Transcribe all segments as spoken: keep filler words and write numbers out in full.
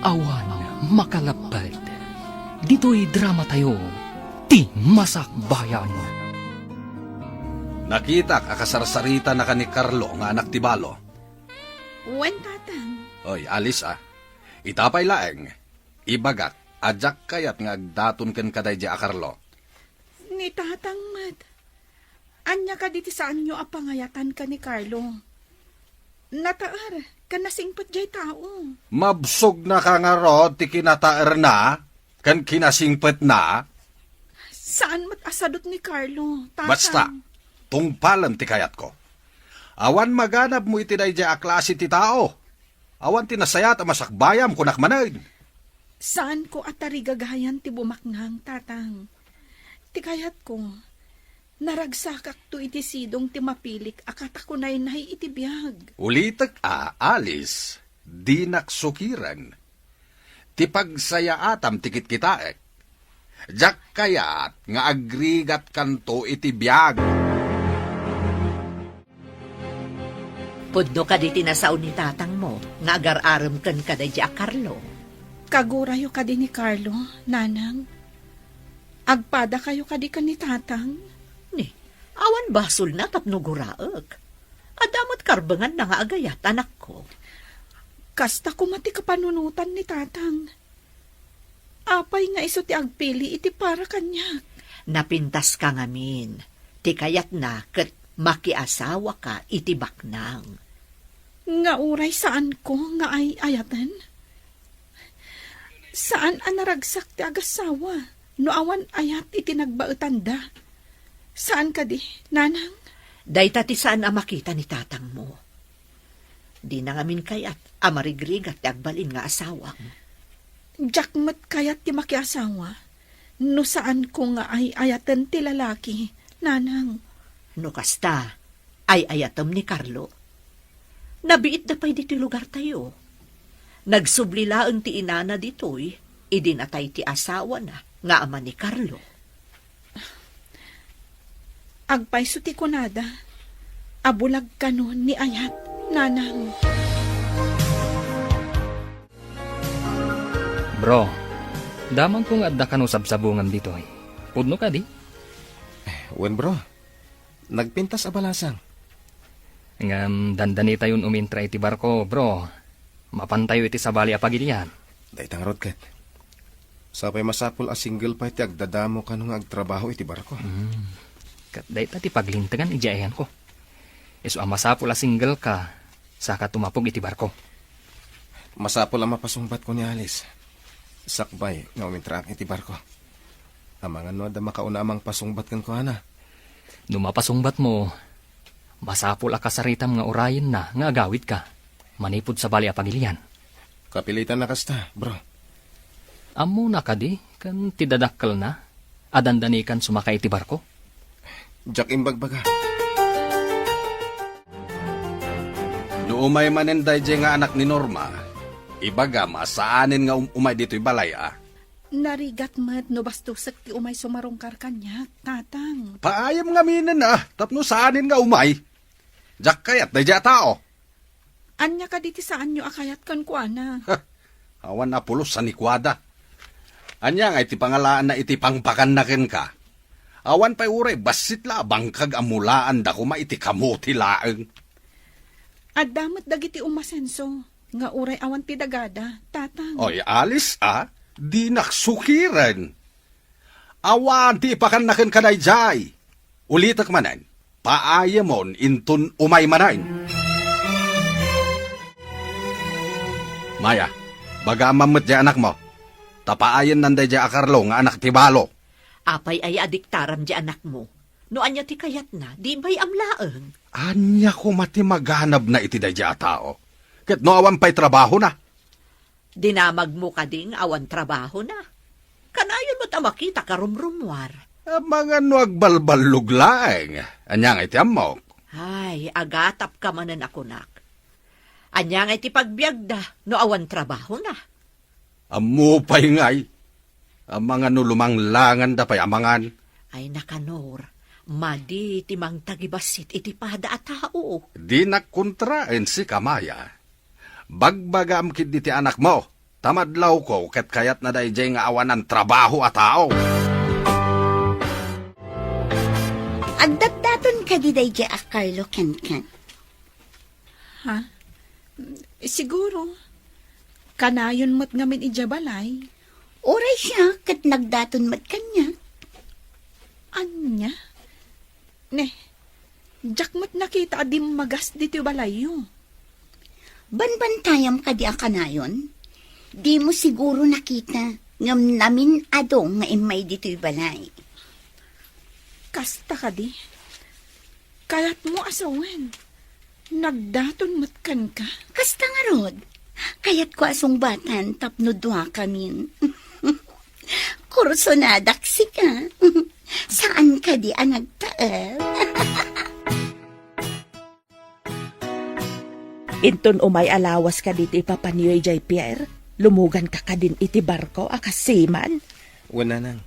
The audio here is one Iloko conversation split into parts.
Awan makalapped. Ditoy dramatayo, ti masakbayan. Nakitak a kasarsaritannaka ni Carlo nga anak ti balo. Wen, Tatang. Oy, Alice, a. Ita pay laeng, ibagak a diak kayat nga agdaton kenka daydiay a Carlo. Ni Tatang met. Ania kadi ti saanyo a pangayatan ken ni Carlo? Nataer ken nasingpet diay tao. Mabsognaka ngarud ti kinataerna ken kinasingpetna? Saan met a sadut ni Carlo, Tatang. Basta, tungpalem ti kayatko. Awan maganabmo iti daydiay a klase ti tao. Awan ti nasayaat a masakbayam, kunak manen. Saanko a tarigagayan ti bumaknang, Tatang. Ti kayatko, naragsakakto iti sidong ti mapilik a katakunaynay iti biag. Ulitek a, Alice, dinak sukiren. Ti pagsayaatam ti kitkitaek. Diak kayat nga agrigatkanto iti biag. Pudno kadi ti nasao ni tatangmo nga agar-arem kenka daydiay a Carlo? Kagurayo kadi ni Carlo, Nanang? Agpadakayo kadi ken ni Tatang? Ni, awan basolna tapno guraek. Adda met karbenganna nga agayat, anakko. Kasta koma ti kapanunotan ni Tatang. Apay nga isu ti agpili iti para kaniak? Napintaska ngamin. Ti kayatna ket makiasawaka iti baknang. Nga uray saanko nga ay-ayaten? Saan a naragsak ti agasawa no awan ayat iti nagbaetanda? Saan kadi, Nanang? Dayta ti saan a makita ni tatangmo. Dina ngamin kayat a marigrigat ti agbalin nga asawam. Diak met kayat ti makiasawa no saanko nga ay-ayaten ti lalaki, Nanang. No kasta, ay-ayatem ni Carlo. Nabiitda pay ditoy lugartayo. Nagsubli laeng ti inana ditoy idi natay ti asawana nga ama ni Carlo. Agpayso ti kunada a bulag kano ni ayat, Nanang. Bro, damagko nga adda kano sabsabongam ditoy. Pudno kadi? Wen, bro. Nagpintas a balasang. Ngem dandanitayon umintra iti barko, bro. Mapantayo iti sabali a pagilian. Dayta ngarud ket. Sapay masapul a single pay ti agdadamo kano nga agtrabaho iti barko. Hmm. Ket dayta ti paglintegan idiay ayanko. Isu a masapul a single ka, saka tumapog iti barko. Masapul a mapasungbatko ni Alice. Sakbay nga umintraak iti barko. Amangan no adda makauna a mangpasungbat kenkuana. No mapasungbatmo, masapul a kasaritam nga urayenna nga agawidka manipud sabali a pagilian. Kapilitan a kasta, bro. Ammona kadi ken ti dadakkelna a dandanikan sumaka iti barko? Diak imbagbaga. No umay manen daydiay nga anak ni Norma, ibagam a saanen nga um-, umay ditoy balay a. Narigat met no bastosek ti umay sumarungkar kaniak, Tatang. Paayam ngaminen a, tapno saanen nga umay. Diak kayat daydiay a tao. Ania kadi ti saanyo a kayat kenkuana? Awan a pulos a ni kuada. Ania ngay ti pangalaanna iti pangpakanna kenka? Awan pay uray bassit la a bangkag a mulaanda koma iti kamote laeng. Adda met dagiti umasenso nga uray awan ti dagada, Tatang. Oy, Alice a, dinak sukiren. Awan ti ipakanna kenka daydiay. Ulitek manen, paayamon inton umay manen. Maya, bagamam met diay anakmo. Ta paayennan daydiay a Carlo nga anak ti balo. Apay aya a diktaram diay anakmo? No ania ti kayatna, di bay-am laeng. Ania koma ti maganabna iti daydiay a tao? Ket no awan pay trabahona? Dinamagmo kadi nga awan trabahona? Kanayon met a makita ka rumrumuar. Amangan no agbalballog laeng. Ania ngay ti ammok? Ay, agatapka manen a kunak. Ania ngay ti pagbiagda no awan trabahona? Ammo pay ngay. Amangan no lumanglanganda pay amangan. Ay, nakanor, madi ti mangtagibassit iti pada a tao. Dinak kontraen sika, Maya. Bagbagam ketdi ti anakmo. Ta madlawko ket kayatna daydiay nga awanan trabaho a tao. Agdatdaton kadi daydiay a Carlo kenkan? Ha? Siguro. Kanayon met ngamin idiay balay. Uray siak ket nagdaton met kaniak. Ania? Ne, diak met nakita a dimmagas ditoy balayyo. Banbantayam kadi a kanayon? Dimo siguro nakita, ngem namin-ado nga immay ditoy balay. Kasta kadi? Kayatmo a sawen, nagdaton met kenka? Kasta ngarud, kayatko a sungbatan tapno duakamin. Kursonadak sika. Saan kadi a nagtaeng? Inton umay a lawas kadi ti ipapanyo idiay pier, lumuganka kadin iti barko a kas seaman? Wen, nanang.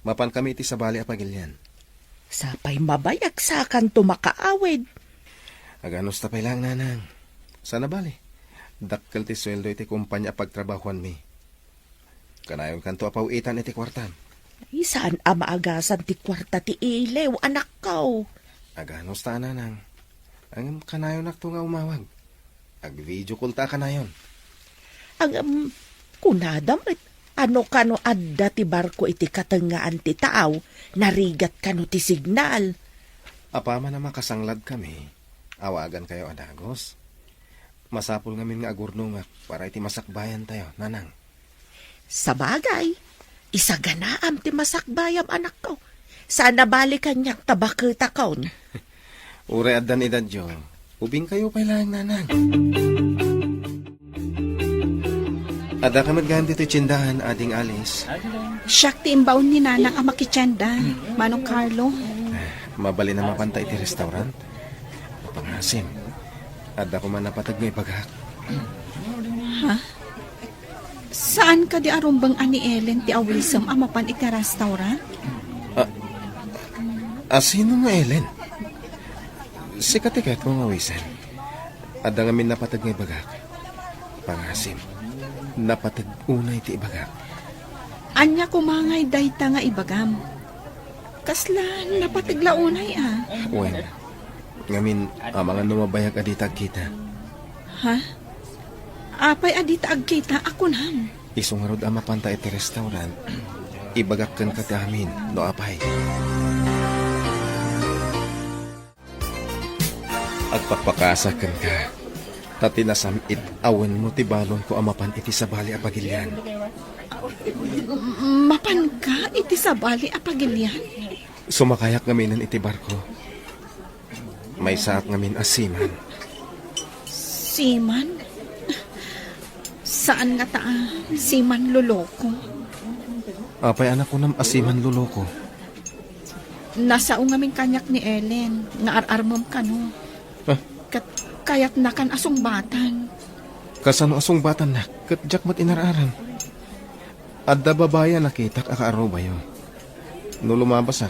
Mapankami iti sabali a pagilian. Sapay mabayag sakanto makaawid. Aganusta pay laeng, nanang. Saan a bali, dakkel ti sueldo iti kompania a pagtrabahoanmi. Kanayonkanto a paw-itan iti kuartam. Ay, saan a maagasan ti kuarta ti iliw, anakko. Aganusta, nanang. Ngem kanayonakto nga umawag. Ag-video call ta a kanayon. Ngem, kunada met, no kano adda ti barko iti katengngaan ti taaw, narigat kano ti signal. Apaman a makasangladkami, awagankayo a dagus. Masapul ngamin nga agurnongak para iti masakbayantayo, nanang. Sabagay, isaganaam ti masakbayam, anakko. Saan a bali kaniak ta baketakon. Uray addan edadyo, ubingkayo pay laeng, nanang. Addaka met gayam ditoy tiendahan, Ading Alice. Siak ti imbaon ni nanang a makitienda, Manong Carlo. Mabalin a mapanta iti restaurant? Pangasim. Adda koma napateg nga ibagak. Ha? Saan kadi a rumbeng a ni Ellen ti awisem a mapan iti restaurant? A, a sino nga Ellen? Sika ti kayatko nga awisen. Adda ngamin napateg nga ibagak. Pangasim, napateg unay ti ibagak. Ania koma ngay dayta nga ibagam? Kasla napateg la unay a? Wen, ngamin, amangan no mabayag a dita agkita. Ha? Apay a dita agkita a kunam? Isu ngarud a mapanta iti restaurant, ibagak kenka ti amin, no apay. Agpakpakaasak kenka, ta ti nasam-it a wenmo ti balonko a mapan iti sabali a pagilian. Mapanka iti sabali a pagilian? Sumakayak ngaminen iti barko. Maysaak ngamin a seaman. Seaman? Saan ngata a seaman loloko? Apay a nakunam a seaman loloko? Nasao ngamin kaniak ni Ellen nga ar-armem kano. Ah? Ket kayatnakan a sungbatan. Kasano a sungbatannak ket diak met inar-aram? Adda babai a nakitak a kaarubayo. No lumabasak,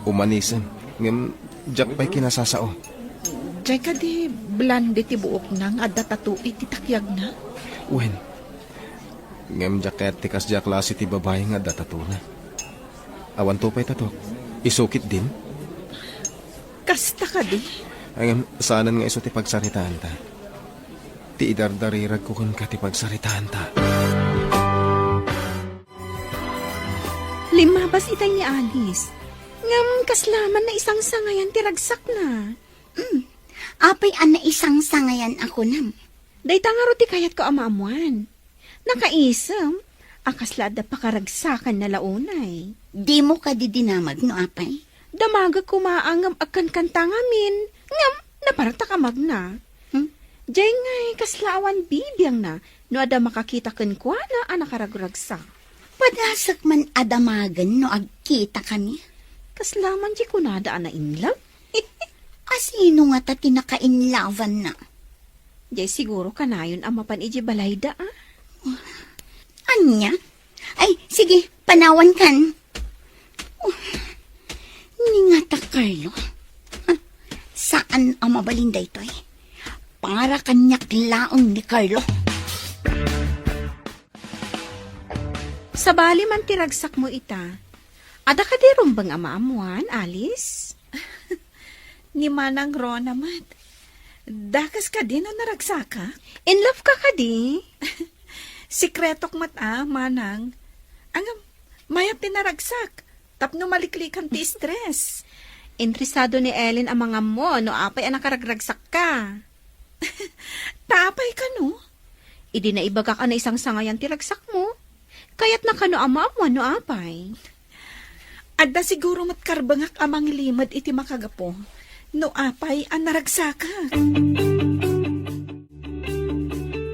umanisem, ngem diak pay kinasasao. Diay kadi blonde ti buokna nga adda tattoo iti takiagna? Wen, ngem diak kayat ti kasdiay a klase ti babai nga adda tattoo-na. Awanto pay tattoo-k. Isu ketdin? Kasta kadi? Ngem saanen nga isu ti pagsaritaanta. Ti idardariragko kenka ti pagsaritaanta. Limmabas itay ni Alice. Ngem kasla man naisangsangayan ti ragsakna. Mm. Apay a naisangsangayan a kunam? Dayta ngarud ti kayatko a maammuan. Nakaisem a kasla adda pakaragsakanna la unay. Dimo kadi dinamag no apay? Damagek koma a ngem agkankanta ngamin, ngem napartak a magna. Hmm? Diay ngay kasla awan bibiangna no adda makakita kenkuana a nakaragragsak. Padasek man a damagen no agkitakami. Kasla man diay kunada a nainlove? A sino ngata ti nakainlawanna? Diay siguro kanayon a mapan idiay balayda, a? Ania? Ay, sige, panawankan. Oh, ni ngata, Carlo. Saan a mabalin daytoy? Para kaniak laeng ni Carlo. Sabali man ti ragsakmo ita. Adda kadi rumbeng a maammoan, Alice? Ni Manang Rona met. Dakes kadi no naragsakak? In love ka kadi? Sikretok met a, Manang. Ngem, mayat ti naragsak. Tapno maliklikan ti stress. Interesado ni Ellen a mangammo no apay a nakaragragsakka. Ta apay kano? Idi naibagak a naisangsangayan ti ragsakmo. Kayatna kano a maammoan no apay. Adda siguro met karbengak a mangilimed iti makagapu no apay a naragsakak.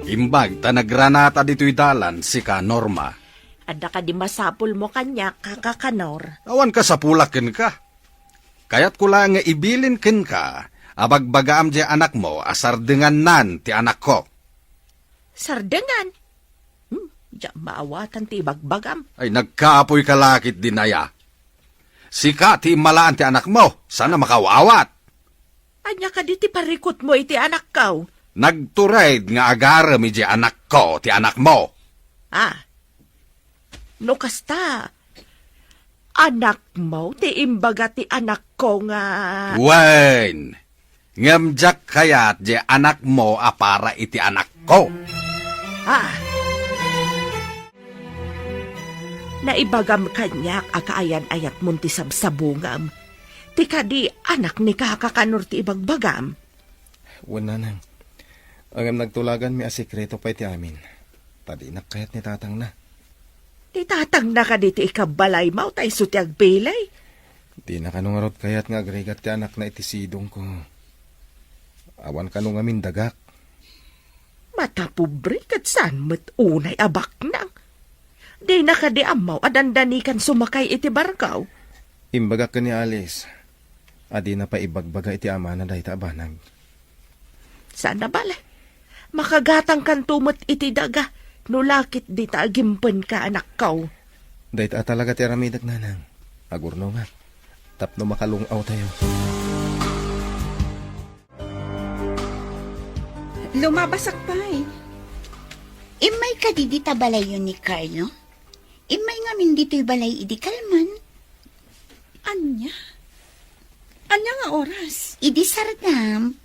Imbag ta nagranata ditoy dalan sika, Norma. Adda kadi masapulmo kaniak, Kaka Kanor? Awan kasapulak kenka. Kayatko laeng nga ibilin kenka a bagbagaam diay anakmo a sardengannan ti anakko. Sardengan? Hmm, diak maawatan ti ibagbagam. Ay, nagkapoyka la ketdin aya. Sika ti immalaan ti anakmo, saan a makaawat. Ania kadi ti parikutmo iti anakko? Nagtured nga agarem idiay anakko ti anakmo. Ah, no kasta, anakmo ti imbaga ti anakko nga... Wen, ngem diak kayat diay anakmo a para iti anakko. Ah. Naibagam kaniak a kaayan-ayatmon ti sabsabungam. Ti kadi anak ni Kaka Kanor ti ibagbagam. Wen, Nanang. Ngem nagtulaganmi a sekreto pay ti amin. Ta dinak kayat ni tatangna. Ti tatangna kadi ti ikabbalaymo ta isu ti agbilay? Dina kano ngarud kayat nga agrigat ti anakna iti sidongko. Awan kano ngamin dagak. Matapobre ket saan met unay a baknang. Dina kadi ammo a dandanikan sumakay iti barko? Imbagak ken ni Alice a dina pay ibagbaga iti amana dayta a banag. Saan a bale. Makagatangkanto met iti daga no la ket dita agimpenka, anakko. Dayta a talaga ti aramidek, Nanang. Agurnongak tapno makalung-awtayo. Lumabasak pay. Immay kadi dita balayyo ni Carlo? Immay ngamin ditoy balay idi kalman. Ania? Ania nga oras? Idi sardam,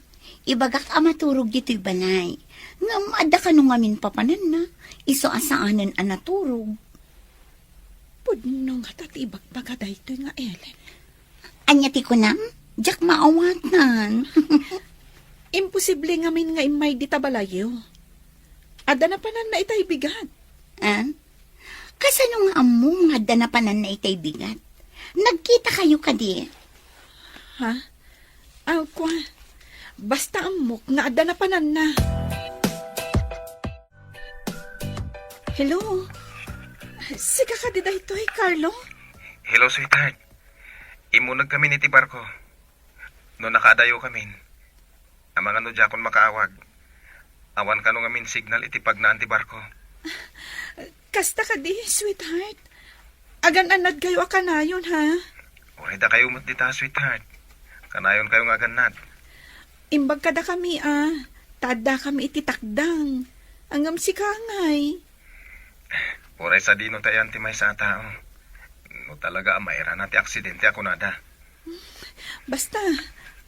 ibagak a maturog ditoy balay. Ngem adda kano ngamin papananna, isu a saanen a naturog. Pudno ngata ti ibagbaga daytoy nga Ellen. Ania ti kunam? Diak maawatan. Imposible ngamin nga immay dita balayyo. Adda napananna itay bigat. Ah? Kasano nga ammom nga adda napananna itay bigat? Nagkitakayo kadi? Ha? Ah, kua. Basta ammok nga adda napananna. Hello? Sika kadi daytoy, Carlo? Hello, sweetheart. Immunegkamin iti barko. No nakaadayokamin, amangan no diakon makaawag. Awan kano ngamin signal iti pagnaan ti barko. Kasta kadi, sweetheart. Agan-annadkayo a kanayon, ha? Uray dakayo met dita, sweetheart. Kanayonkayo nga agannad. Imbag kadakami, a, ta addakami iti takdang. Ngem sika ngay. Uray sadino ta iyan ti maysa a tao. No talaga a mairana ti aksidente a kunada. Basta,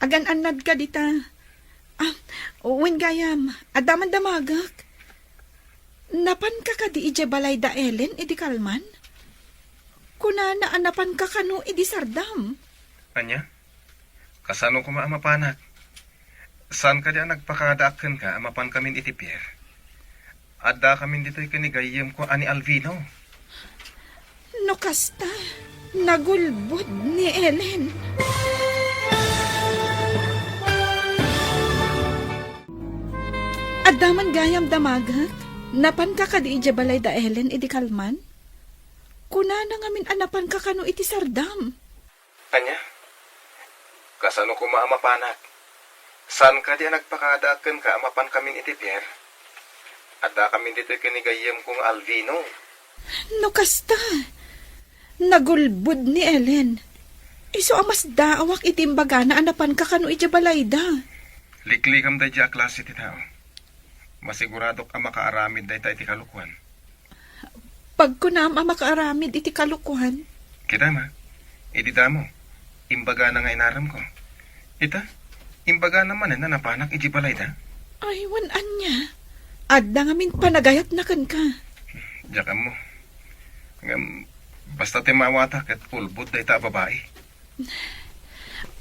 agan-annadka dita. Ah, wen gayam, adda man damagek. Napanka kadi idiay balay da Ellen idi kalman? Kunana a napanka kano idi sardam. Ania? Kasano koma a mapanak? Saan kadi a nagpakadaak kenka a mapankamin iti pier? Addakamin ditoy ken ni gayyemko a ni Alvino. No kasta, nagulbod ni Ellen. Adda man gayam damagek, napanka kadi idiay balay da Ellen idi kalman? Kunana ngamin a napanka kano iti sardam. Ania? Kasano koma a mapanak? Saan kadi a nagpakadaak kenka a mapankamin iti pier? Addakamin ditoy ken ni gayyemko nga Alvino. No kasta, nagulbod ni Ellen. Isu a masdaawak iti imbagana a napanka kano idiay balayda. Liklikam daydiay a klase ti tao. Masiguradok a makaaramid dayta iti kalokuan. Pagkunam a makaaramid iti kalokuan. Kita, ma, idi damo, imbagana nga inaramko. Ita, imbagana manen a napanak iti balayda. Ay, wen ania? Adda ngamin panagayatna kenka. Diak ammo. Ngem, basta ti maawata ket ulbod dayta a babai.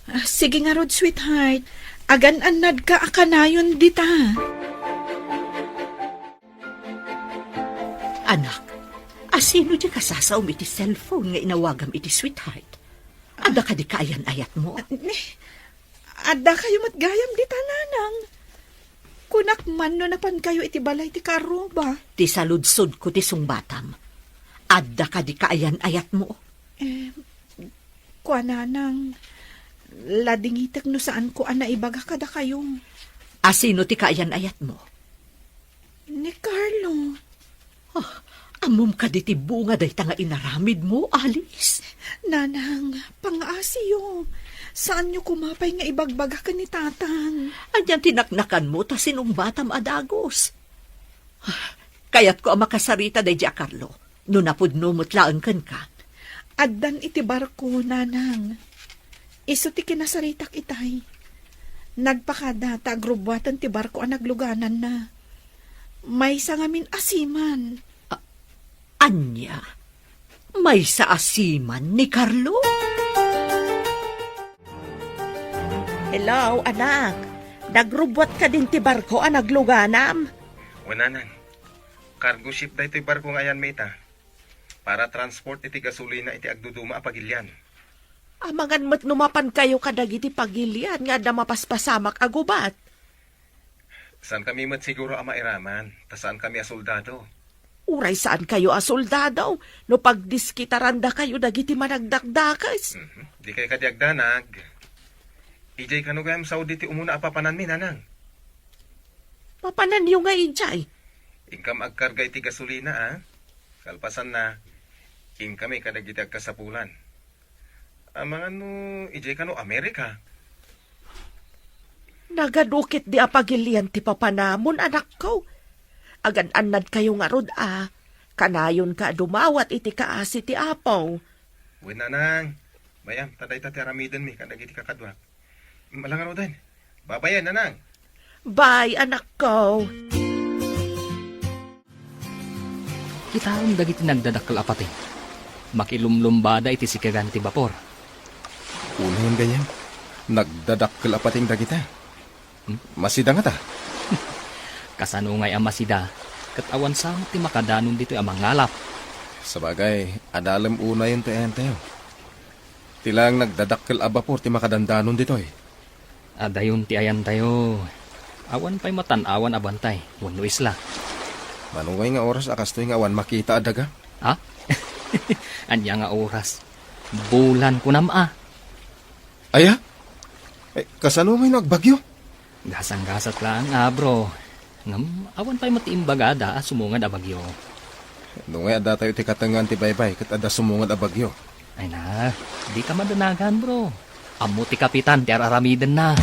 Ah, sige ngarud, sweetheart. Agan-annadka a kanayon dita. Anak, asino di kasasaom iti cellphone nga inawagam iti sweetheart? Adda kadi kaayan-ayatmo? Ne, adda kayo met gayam dita, nanang. Kunak man no napan kayo iti balay ti kaarruba. Ti saludsodko ti sungbatam. Adda kadi kaayan-ayatmo? Eh, kuananang, ladingitek no saanko a naibaga kadakayo. Asino ti kaayan-ayatmo? Ni Carlo. Ah, ammom kadi ti bunga dayta nga inaramidmo, Alice? Nanang, pangaasiyo. Saanyo koma pay nga ibagbaga ken ni Tatang. Anian ti naknakanmo ta sinungbatam a dagus? Ah, kayatko a makasarita daydi a Carlo, no napudno met laeng kenka. Addan iti barko, nanang. Isu ti kinasaritak itay. Nagpakada ta agrubbuatan ti barko a naglugananna. Maysa ngamin a seaman. A-, ania? Maysa a seaman ni Carlo? Hello, anak. Nagrubbuat kadin ti barko a nagluganam? Wen, nanang. Cargo ship daytoy barko nga ayanmi ita. Para transport iti gasolina iti agduduma a pagilian. Amangan met no mapan kayo kadagiti pagilian nga adda mapaspasamak a gubat. Saan kami met siguro a mairaman, ta saan kami a soldado. Uray saan kayo a soldado, no pagdiskitaranda kayo dagiti managdakdakes. Mhm. Di kay kadi agdanag. Ijay kano gayam Saudi ti umuna a papananmi, nanang? Papananyo nga ijay? Inkam agkarga iti gasolina, a? Kalpasanna, inkami kadagiti agkasapulan. Amangan no ijay kano Amerika. Nagadu ketdi a pagilian ti papanamon, anakko. Agan-annad kayo ngarud a kanayonka a dumawat iti kaasi ti Apo. Wen, nanang. Mayam, ta dayta ti aramidenmi kadagiti kakaduak. Ala ngaruden. Babayen, nanang. Bye, anakko. Kitaem dagiti nagdadakkel a pateng. Makilumlumbada iti sikegan ti bapor. Unayen gayam, nagdadakkel a pateng dagita. Hmm? Masida ngata? Kasano ngay a masida? Ket awan sa met ti makadanon ditoy a mangalap. Sabagay, adalem unayen ti ayantayo. Ti laeng nagdadakkel a bapor ti makadandanon ditoy. Adayon ti ayantayo. Awan pay matan-awan a bantay wenno isla. Mano ngay nga oras a kastoy nga awan makita a daga? Ha? Ania nga oras? Bulan kunam a. Aya? Eh, kasano ngay no agbagyo? Gasang-gasat laeng a, bro. Ngem awan pay met ti imbagada a sumungad a bagyo. No ngay addatayo ti katengngaan ti baybay ket adda sumungad a bagyo. Ay na, dika madanagan, bro. Ammo ti kapitan ti ar-aramidenna.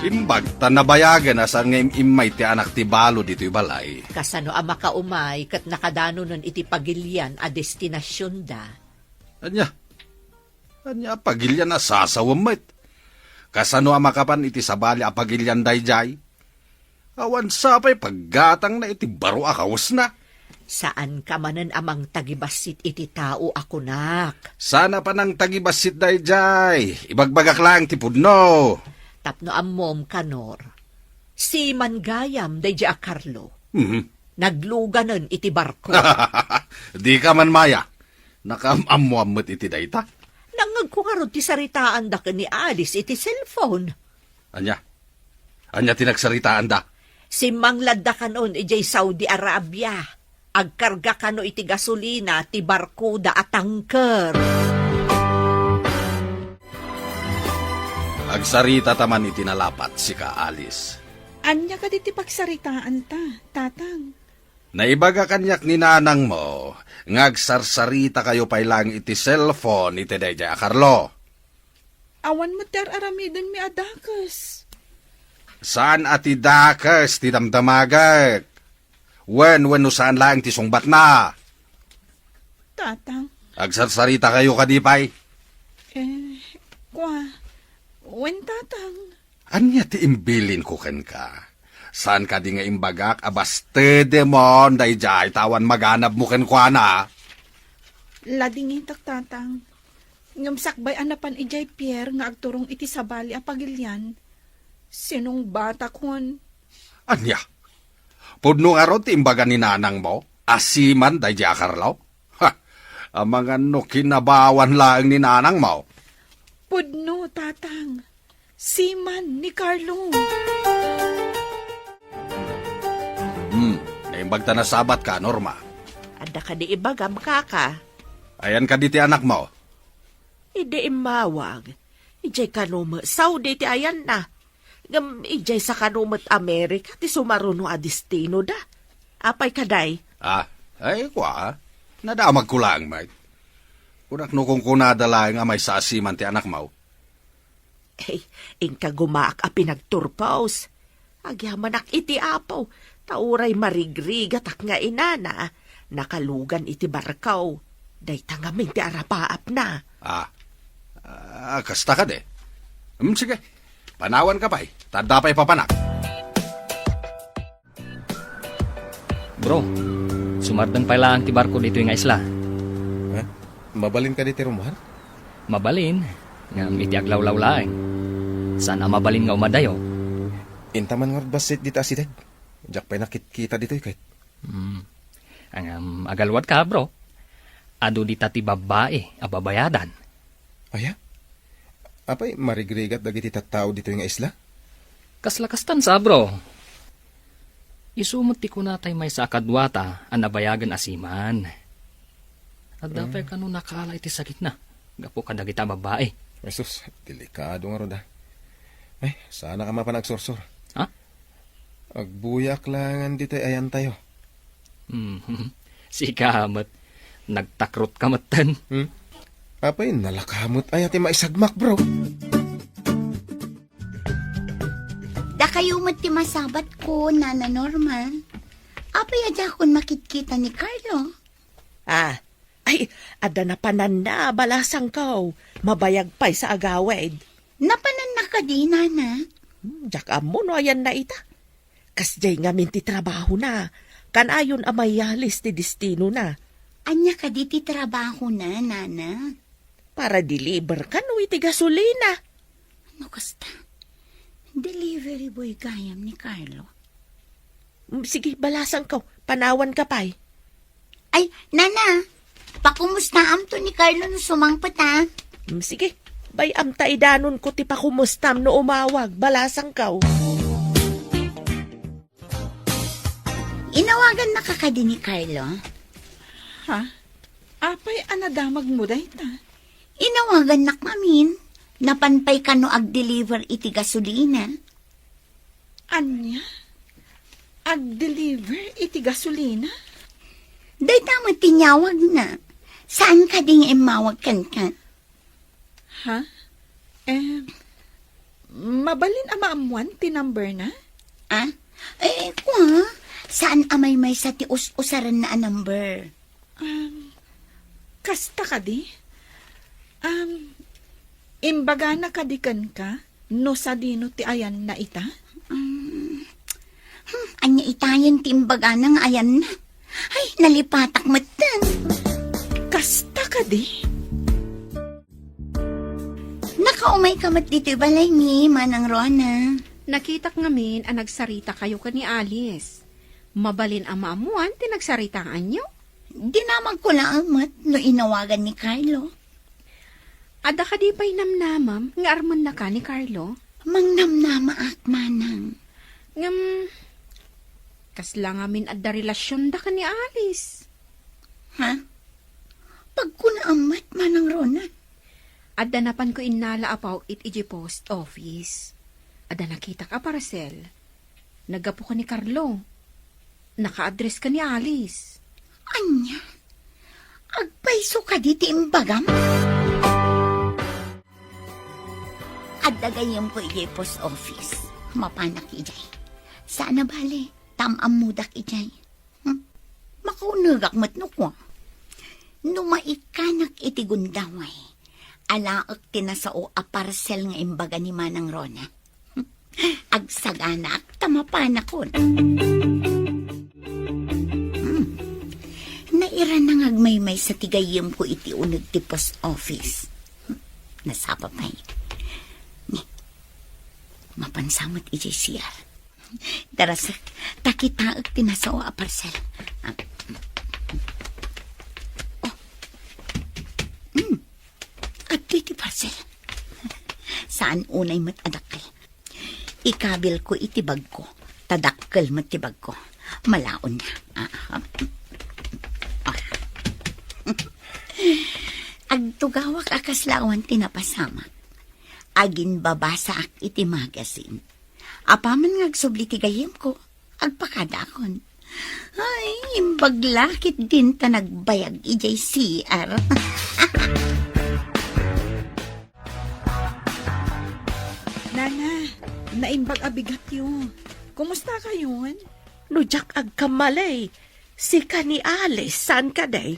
Imbag ta nabayagen a saan nga im-immay ti anak ti balo ditoy balay. Kasano a makaumay ket nakadanonen iti pagilian a destinasionda? Ania? Ania a pagilian a sasawem met? Kasano a makapan iti sabali a pagilian daydiay? Awan sa pay paggatangna iti baro a kawesna. Saanka manen a mangtagibassit iti tao a kunak. Saan a panangtagibassit daydiay? Ibagbagak laeng ti pudno. Tapno ammom, Kanor, seaman gayam daydiay a Carlo. Mhm. Nagluganen iti barko. Dika man maya. Nakaam-ammoan met iti dayta. Nangngegko ngarud ti saritaanda ken ni Alice iti cellphone. Ania? Ania ti nagsaritaanda? Simmangladda kanon idiay Saudi Arabia. Agkarga kano iti gasolina ti barkoda a tanker. Agsarita ta man iti nalapat, sika, Alice. Ania kadi ti pagsaritaanta, Tatang? Naibaga kaniak ni nanangmo nga agsarsarita kayo pay laeng iti cellphone iti daydiay a Carlo. Awan met ti ar-aramidenmi a dakes. Saan a ti dakes ti damdamagek. Wen, wenno saan laeng ti sungbatna? Tatang. Agsarsarita kayo kadi pay? Eh, kua, wen, Tatang. Ania ti imbilinko kenka? Saan kadi nga imbagak a bastedemon daydiay ta awan maganabmo kenkuana? Ladingitak, Tatang. Ngem sakbay a napan idiay pier nga agturong iti sabali a pagilian, sinungbatakon. Ania? Pudno ngarud ti imbaga ni nanangmo a seaman daydiay a Carlo? Ha! Amangan no kinabawan laeng ni nanangmo. Pudno, Tatang. Seaman ni Carlo. Hmm, naimbag ta nasabatka, Norma. Adda kadi ibagam, kaka? Ayan kadi ti anakmo? Idi immawag, idiay kano met Saudi ti ayanna. Ngem idiay sa kano met Amerika ti sumaruno a destinoda. Apay kadi? Ah, ay, kua. Nadamagko laeng met. Kunak no kunkunada laeng a maysa a seaman ti anakmo. Ay, inka gumaak a pinagturpos. Agyamanak iti Apo, ta uray marigrigatak nga inana, nakalugan iti barkaw. Dayta ngamin ti arapaapna. Ah, ah, kasta kadi? Hmm, sige. Panawanka pay, ta adda pay papanak. Bro, sumardeng pay laeng ti barko ditoy nga isla. Ha? Mabalin kadi ti rummuar? Mabalin, ngem iti aglawlaw laeng. Saan a mabalin nga umadayo. Intaman ngarud bassit dita asideg. Diak pay nakitkita ditoy ket. Hmm. Ngem agaluadka, bro. Adu dita ti babbai a babayadan. Aya? Apay, marigrigat dagiti tattao ditoy nga isla? Kasla kastan sa, bro. Isu met ti kunatay maysa a kaduata a nabayagen a seaman. Adda pay kano nakaala iti sakitna gapu kadagita a babbai. Jesus, delikado ngarud, ah. Ay, saanak a mapan agsursor. Ha? Agbuyaak laengen ditoy ayantayo. Hmm, sika met. Nagtakrotka metten. Hmm? Apay, nalaka met aya ti maisagmak, bro? Dakayo met ti masabatko, Nana Norma. Apay a diakon makitkita ni Carlo? Ah, ay, adda napananna, balasangko. Mabayag pay sa agawid. Napananna kadi, Nana? Hmm, diak ammo no ayanna ita. Kasdiay ngamin ti trabahona. Kanayon a mayalis ti destinona. Ania kadi ti trabahona, Nana? Para deliver kano iti gasolina. No kasta, delivery boy gayam ni Carlo. Mm, sige, balasangko. Panawanka pay. Ay, Nana, pakumustaamto ni Carlo no sumangpet, a? Mm, sige, bay-am ta idanonko ti pakumustam no umawag, balasangko. Inawagannaka kadi ni Carlo? Ha? Apay a nadamagmo dayta? Inawagannak ngamin. Napan pay kano agdeliver iti gasolina. Ania? Agdeliver iti gasolina? Dayta met ti inyawagna. Saan kadi nga immawag kenka? Ha? Eh, mabalin a maammuan ti number na? Ah? Eh, kua, saan a maymaysa ti us-usaranna a number? Um, kasta kadi? Um, imbagana kadi kenka no sadino ti ayanna ita? Um, hmm, ania itayen ti imbagana nga ayanna? Ay, nalipatak metten. Kasta kadi? Nakaumayka met ditoy balay ni Manang Rona. Nakitak ngamin a nagsarita kayo ken ni Alice. Mabalin a maammuan ti nagsaritaanyo? Dinamagko laeng met no inawagan ni Carlo. Adda kadi pay namnamam nga armennaka ni Carlo? Mangnamnamaak, Manang. Ngem, kasla ngamin adda relasionda ken ni Alice? Ha? Pagkunaam met, Manang Rona. Adda napanko innala a paw-it idiay post office. Adda nakitak a parcel. Naggapu ken ni Carlo. Naka-address ken ni Alice. Ania? Agpayso kadi ti imbagam? Adda gayyemko idiay post office. Mapanak idiay. Saan a bale, ta am-ammodak idiay. Kaunegak met no kua. No maikkanak iti gundaway, alaek ti nasao a parsel nga imbaga ni Manang Rona. Agsaganaak ta mapanakon. Hmm. Nairana nga agmaymaysa ti gayyemko iti uneg ti post office. Hmm. Nasapa pay. Ni, mapansa met idiay C R. Darasek, ta kitaek ti nasao a parsel. Ah. Oh. Hmm. Adtoy ti parsel. Saan unay met a dakkel. Ikabilko iti bagko. Ta dakkel met ti bagko. Malaonna. Ah, ah. Ah. Agtugawak a kasla awan ti napasamak. Aginbabasaak iti magazine. Apaman nga agsubli ti gayyemko, agpakadaakon. Ay, imbag la ketdin ta nagbayag idiay C R. Nana, naimbag a bigatyo. Kumusta kayon? No diak agkamali, sika ni Alice, saan kadi?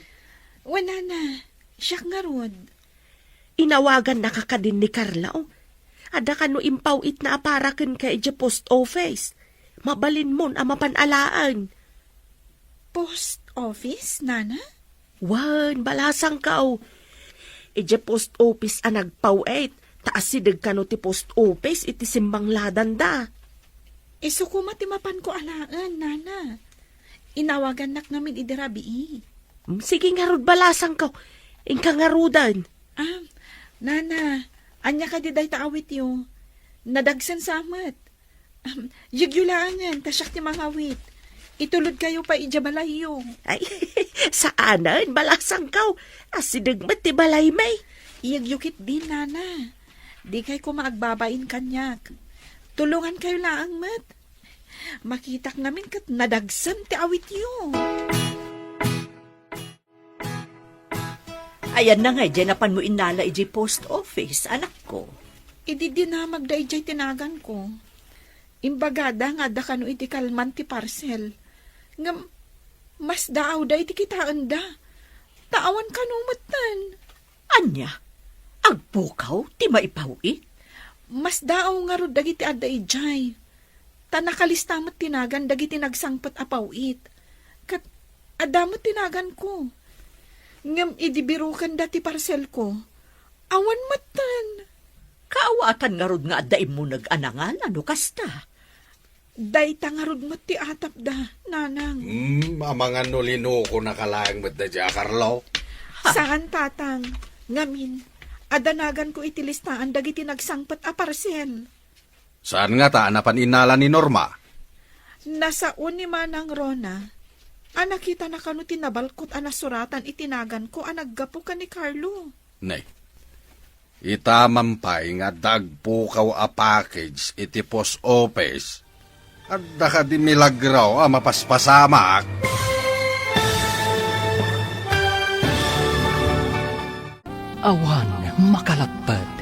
Wen, Nana, siak ngarud. Inawagannaka kadin ni Carlo? Adda kano impaw-itna a para kenka idiay post office. Mabalinmon a mapan alaen. Post office, Nana? Wen, balasangko. Idiay post office a nagpaw-it, ta asideg kano ti post office iti simmangladanda. Isu koma ti mapanko alaen, Nana. Inawagannak ngamin idi rabii. Mm, sige ngarud, balasangko. Inka ngaruden. Ah, Nana, ania kadi dayta awityo? Nadagsen sa met. Am, yegyo laengen, ta siak ti mangawit. Itulodkayo pay idiay balayyo. Ay, saanen, balasangko. Asideg met ti balaymi. Yegyo ketdin, Nana. Dikay koma agbabain kaniak. Tulongankayo laeng met. Makitak ngamin ket nadagsen ti awityo. Ayanna nga idiay napanmo innala idiay post office, anakko? Idi dinamagda idiay tinaganko, imbagada nga adda kano iti kalman ti parcel. Ngem, masdaawda iti kitaenda. Ta awan kano metten. Ania? Agpukaw ti maipaw-it? Masdaaw ngarud dagiti adda idiay. Ta nakalista met ti nagan dagiti nagsangpet a paw-it. Ket adda met ti naganko. Ngem idi birukenda ti parcelko, awan metten. Kaawatan ngarud nga adda immuneg a nangala no kasta. Dayta ngarud met ti atapda, Nanang. Hmm, amangan no linukonaka laeng met daydiay a Carlo. Ha? Saan, Tatang. Ngamin, adda naganko iti listaan dagiti nagsangpet a parcel. Saan ngata a napan innala ni Norma? Nasao ni Manang Rona a nakitana kano ti nabalkot a nasuratan iti naganko a naggapu ken ni Carlo. Nay, ita man pay nga adda agpukaw a package iti post office. Adda kadi milagro a mapaspasamak? Awan makalapped.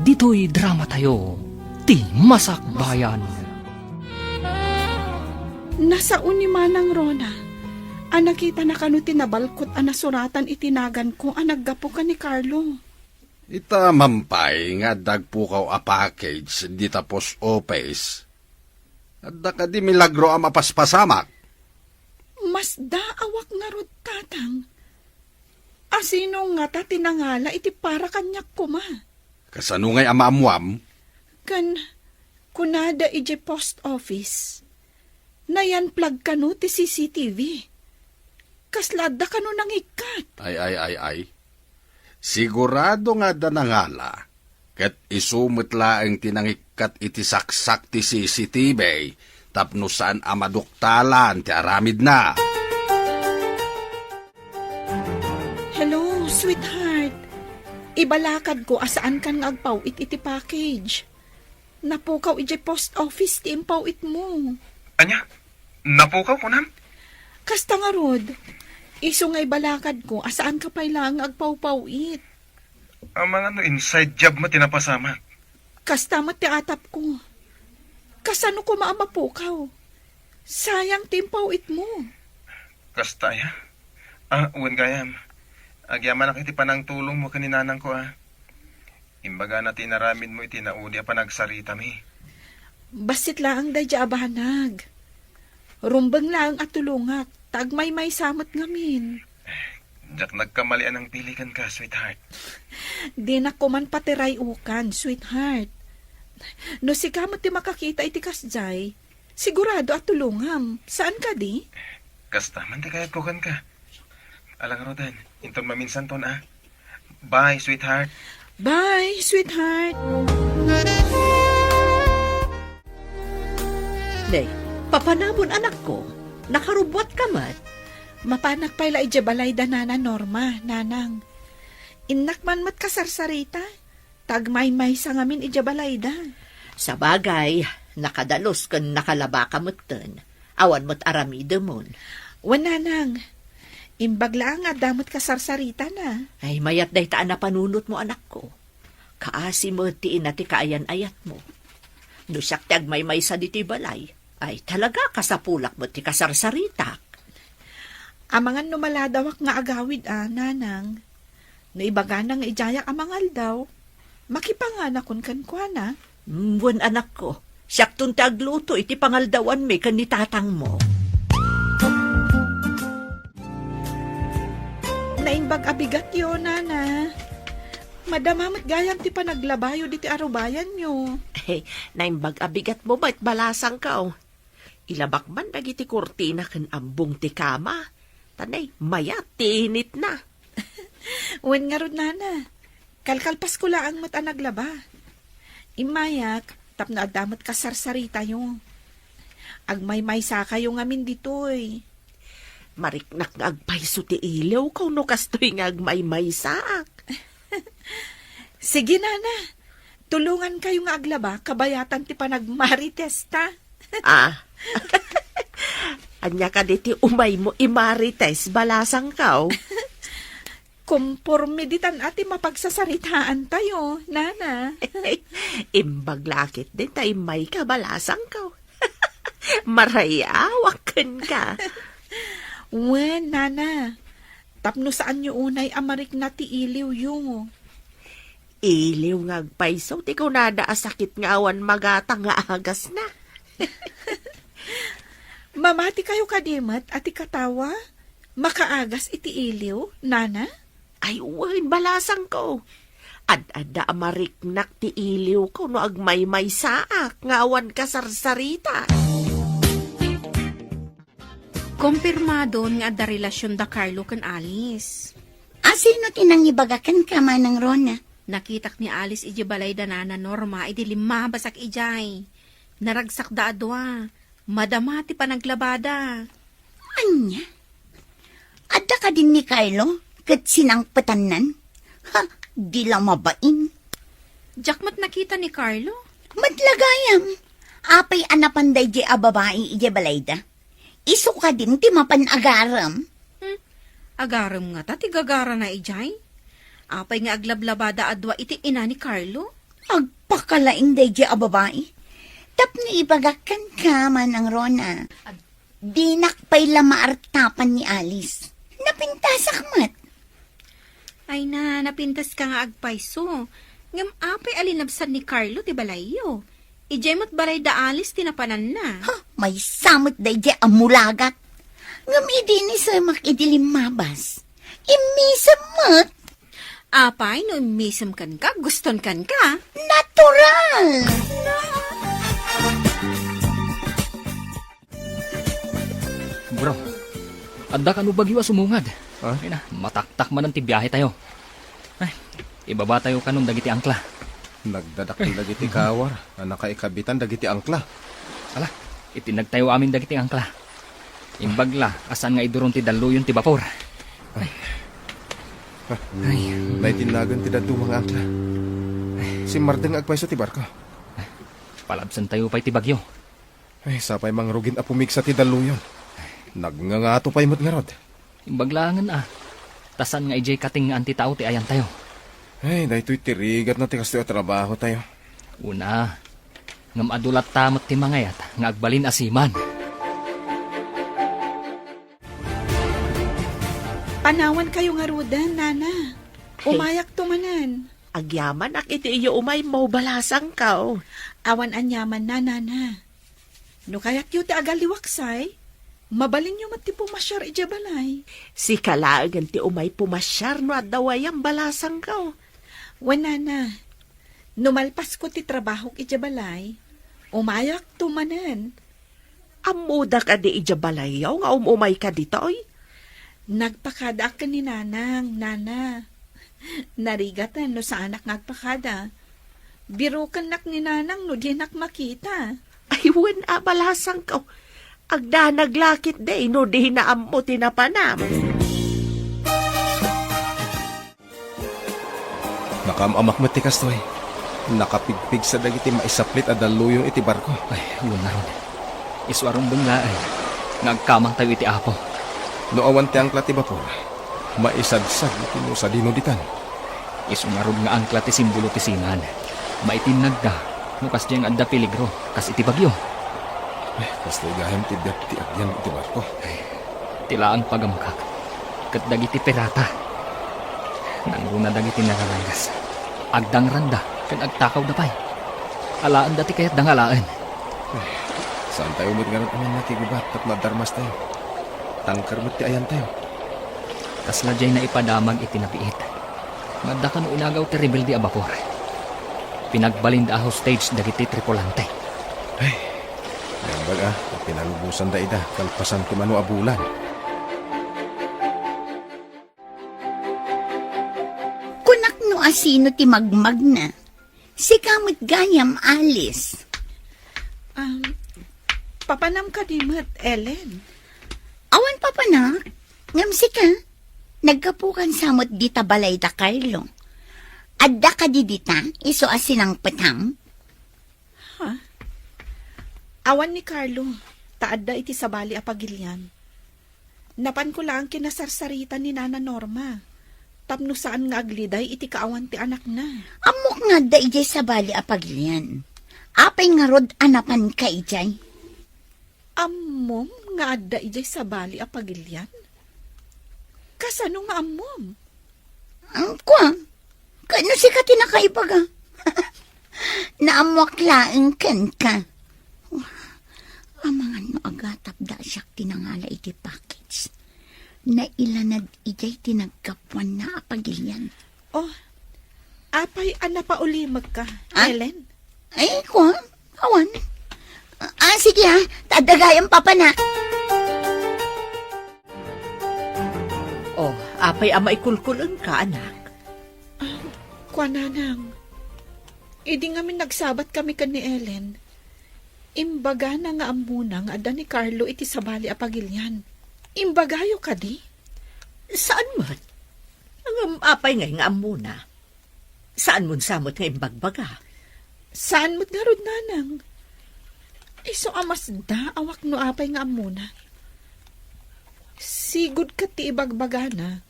Ditoy dramatayo, ti Masakbayan. Nasao ni Manang Rona a nakitana kano ti nabalkot a nasuratan iti naganko a naggapu ken ni Carlo. Ita man pay nga adda agpukaw a package dita post office. Adda kadi milagro a mapaspasamak? Masdaawak ngarud, Tatang. Asino ngata ti nangala iti para kaniak koma? Kasano ngay a maammuam? Ken kunada idiay post office, nayan-flag kano ti C C T V. Kasla adda kano nangikkat? Ay, ay, ay, ay. Sigurado nga adda nangala, ket isu met laeng ti nangikkat iti saksak ti C C T V tapno saan a maduktalan ti aramidna. Hello, sweetheart. Ibalakadko a saankan nga agpaw-it iti package. Napukaw idiay post office ti impaw-itmo. Ania? Napukaw, kunam? Kasta ngarud, isu nga ibalakadko a saanka pay laeng nga agpawpaw-it. Amangan no inside job met ti napasamak. Kasta met ti atapko. Kasano koma a mapukaw? Sayang ti impaw-itmo. Kasta aya? Ah, wen gayam. Agyamanak iti panangtulongmo ken ni nanangko, a. Imbagana ti inaramidmo iti naudi a panagsaritami. Bassit laeng daydiay a banag. Rumbeng laeng a tulongak, ta agmaymaysa met ngamin. Diak nagkamali a nangpili kenka, sweetheart. Dinak koman patiray-okan, sweetheart. No sika met ti makakita iti kasdiay, sigurado a tulongam. Saan kadi? Kasta man ti kayatko kenka. Ala ngaruden, inton maminsanton, a. Bye, sweetheart. Bye, sweetheart. Nay, papanamon, anakko. Nakarubbuatka met. Mapanak pay la idiay balay da Nana Norma, nanang. Innak man met kasarsarita. Ta agmaymaysa ngamin idiay balayda. Sabagay, nakadalus ken nakalabaka metten. Awan met aramidemon. Wen, nanang. Imbag laeng nga adda met kasarsaritana. Ay, mayat dayta a napanunotmo, anakko. Kaasi met ti ina ti kaayan-ayatmo. No siak ti agmaymaysa ditoy balay, ay talaga kasapulak met ti kasarsaritak. Amangan no maladawak nga agawid a, nanang. No ibagana nga idiayak a mangaldaw, makipanganakon kenkuana. Mm, wen, anakko, siakton ti agluto iti pangaldawanmi ken ni tatangmo. Naimbag a bigatyo, nana. Madama met gayam ti panaglabayo diti arubayanyo. Naimbag a bigatmo met, balasangko. Ilabak man dagiti kurtina ken ammong ti kama. Ta nay, mayat ti initna. Wen ngarud, nana. Kalkalpasko laeng met a naglaba. Immayak, tapno adda met kasarsaritayo. Agmaymaysakayo ngamin ditoy. Mariknak nga agpayso ti iliwko no kastoy nga agmaymaysaak. Sige, nana. Tulongankayo nga aglaba kabayatan ti panagmaritesta. Ah. Ania kadi ti umaymo imarites, balasangko? Komporme ditan a ti mapagsasaritaattayo, nana. Imbag la ketdin ta immayka, balasangko. Marayawak kenka. Wen, nana. Tapno saanyo unay a marikna ti iliwyo. Iliw nga agpayso ti kunada a sakit nga awan magatang nga agasna. Mamatikayo kadi met a ti katawa makaagas iti iliw, nana? Ay, wen, balasangko. Ad-adda a mariknak ti iliwko no agmaymaysaak nga awan kasarsarita. Kompirmadon nga adda relasion da Carlo ken Alice. A, sino ti nangibaga kenka, Manang Rona? Nakitak ni Alice idiay balay da Nana Norma idi limmabasak idiay. Naragsakda a dua. Madama ti panaglabada. Ania? Adda kadin ni Carlo ket sinangpetannan? Ha, di la mabain. Diak met nakita ni Carlo. Met la gayam, apay a napan daydiay a babai idiay balayda? Isu kadin ti mapan agarem? Hmm, agarem ngata ti gagarana idiay? Apay nga aglablabada a dua iti ina ni Carlo? Agpakalaing daydiay a babai. Tapno ibagak kenka, Manang Rona. Dinak pay la maartapan ni Alice. Napintasak met. Ay na, napintaska nga agpayso. Ngem apay a linabsan ni Carlo ti balayyo? Idiay met balay da Alice ti napananna. Ha, maysa met daydiay a mulagat. Ngem idi inisemak idi limmabas, immisem met. Apay no immisem kenka, guston kenka? Natural! Bro, adda kano bagyo a sumungad? Ha? Ay na, mataktak manen ti biahe tayo. Ay, ibaba tayo kanon dagiti angkla. Nagdadakkel dagiti kawar a nakaikabitan dagiti angkla. Ala, itinag tayo amin dagiti angkla. Imbag la, a saan nga iduron ti dalluyon ti bapor. Ay. Ay. Naitinnagan ti dadduma nga angkla. Simmardeng nga agpayso ti barko. Palabsan tayo pay ti bagyo. Ay, sapay mangrugin a pumigsa ti dalluyon. Nagngangato pay met ngarud. Imbag laengen a. Ta saan nga idiay katengngaan ti tao ti ayantayo. Ay, daytoy ti rigatna ti kastoy a trabaho tayo. Una, ngem adu latta met ti mangayat nga agbalin a seaman. Anawankayo ngaruden, Nana. Umayakto manen. Agyamanak iti iyo umay mo, balasangko. Awan aniamanna, Nana. No kayatyo ti agalliwaksay, mabalinyo met ti pumasiar idiay balay. Sika laengen ti umay pumasiar no adda wayam, balasangko. Wen, Nana. No malpasko ti trabahok idiay balay, umayakto manen. Ammoda kadi idiay balayyo nga um-umayka ditoy? Nagpakadaak ken ni Nanang, Nana. Narigaten no saanak nga agpakada. Birokennak ni Nanang no dinak makita. Ay, wen a, balasangko. Agdanag la ketdi no dina ammo ti napanam. Nakaam-amak met ti kastoy. Nakapigpigsa dagiti maisaplit a dalluyon iti barko. Ay, wen ngarud. Isu a rumbeng laeng nga agkamangtayo iti Apo. No awan ti angkla ti bapor, maisagsag iti no sadino ditan. Isu ngarud nga angkla ti simbolo ti sinan. Maitinnagda no kasdiay nga adda peligro, kas iti bagyo. Ay, kastoy gayam ti biag ti agyan iti barko. Ay, ti laeng pagamkak ket dagiti pirata. Nangruna dagiti nararangas. Agdangranda ken agtakawda pay. Alaenda ti kayatda nga alaen. Ay, saantayo met ngarud a mannakigubat tapno adda armastayo. Tangker met ti ayantayo. Kasla diay naipadamag iti nabiit. Nga adda kano inagaw ti rebelde a bapor. Pinagbalinda a hostage dagiti tripulante. Ay, naimbag a, ta pinalubosanda ida kalpasan ti mano a bulan. Kunak no asino ti magmagna. Sika met gayam, Alice. Um, papanam kadi met, Ellen? Awan papanak, ngem sika, naggapukan sa met dita balay da Carlo. Adda kadi dita, isu a sinangpetam? Ha? Awan ni Carlo, ta adda iti sabali a pagilian. Napanko laeng kinasarsarita ni Nana Norma, tapno saan nga agliday iti kaawan ti anakna. Ammok nga adda idiay sabali a pagilian. Apay ngarud a napanka idiay? Ammom nga adda idiay sabali a pagilian? Kasano nga ammom? Ang kua, kano sika ti nakaibaga? Naammoak laeng kenka. Amangan no agatapda a siak ti nangala iti package. Nailanad idiay ti naggapuanna a pagilian. Oh, apay a napaulimekka, Ah? Ellen? Ay, kua, awan. Ah, sige ah, ta adda gayam papanak. Oh, apay a maikulkul-engka, anak? Ah, kua, Nanang. Idi ngamin nagsabat kami ken ni Ellen, imbagana nga ammona nga adda ni Carlo iti sabali a pagilian. Imbagayo kadi? Saan met? Ngem apay ngay nga ammona? Saanmon sa met nga imbagbaga? Saan met ngarud, Nanang. Isu a masdaawak no apay nga ammona. Sigud ket ti ibagbagana,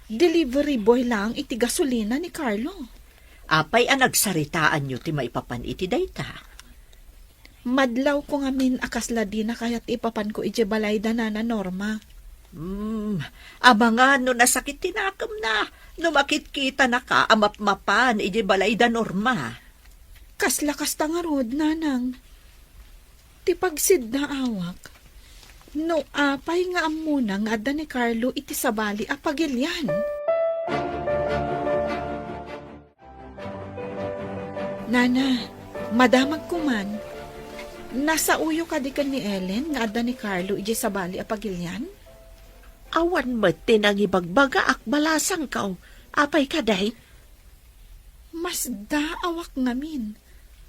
delivery boy laeng iti gasolina ni Carlo. Apay a nagsaritaanyo ti maipapan iti dayta? Madlawko ngamin a kasla dina kayat ipapanko idiay balay da Nana Norma. Hmm, amangan no nasakit ti nakemna no makitkitanaka a mapmapan idiay balay da Norma. Kasla kasta ngarud, Nanang. Ti pagsiddaawak, no apay nga ammona nga adda ni Carlo iti sabali a pagilian. Nana, madamagko man. Nasaoyo kadi ken ni Ellen nga adda ni Carlo idiay sabali a pagilian? Awan met ti nangibagbagaak, balasangko. Apay kadi? Masdaawak ngamin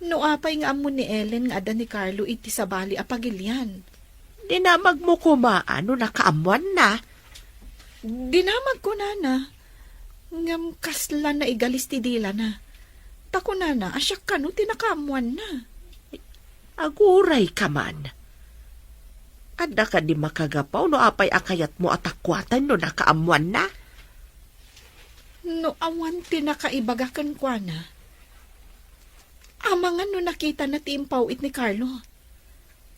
no apay nga ammo ni Ellen nga adda ni Carlo iti sabali a pagilian. Dinamagmo koma no nakaammoanna? Dinamagko, Nana. Ngem kasla naigalis ti dilana. Ta kunana a siak kano ti nakaammoanna. Agurayka man. Adda kadi makagapu no apay a kayatmo a takuaten no nakaammoanna? No awan ti nakaibaga kenkuana, amangan no nakitana ti impaw-it ni Carlo.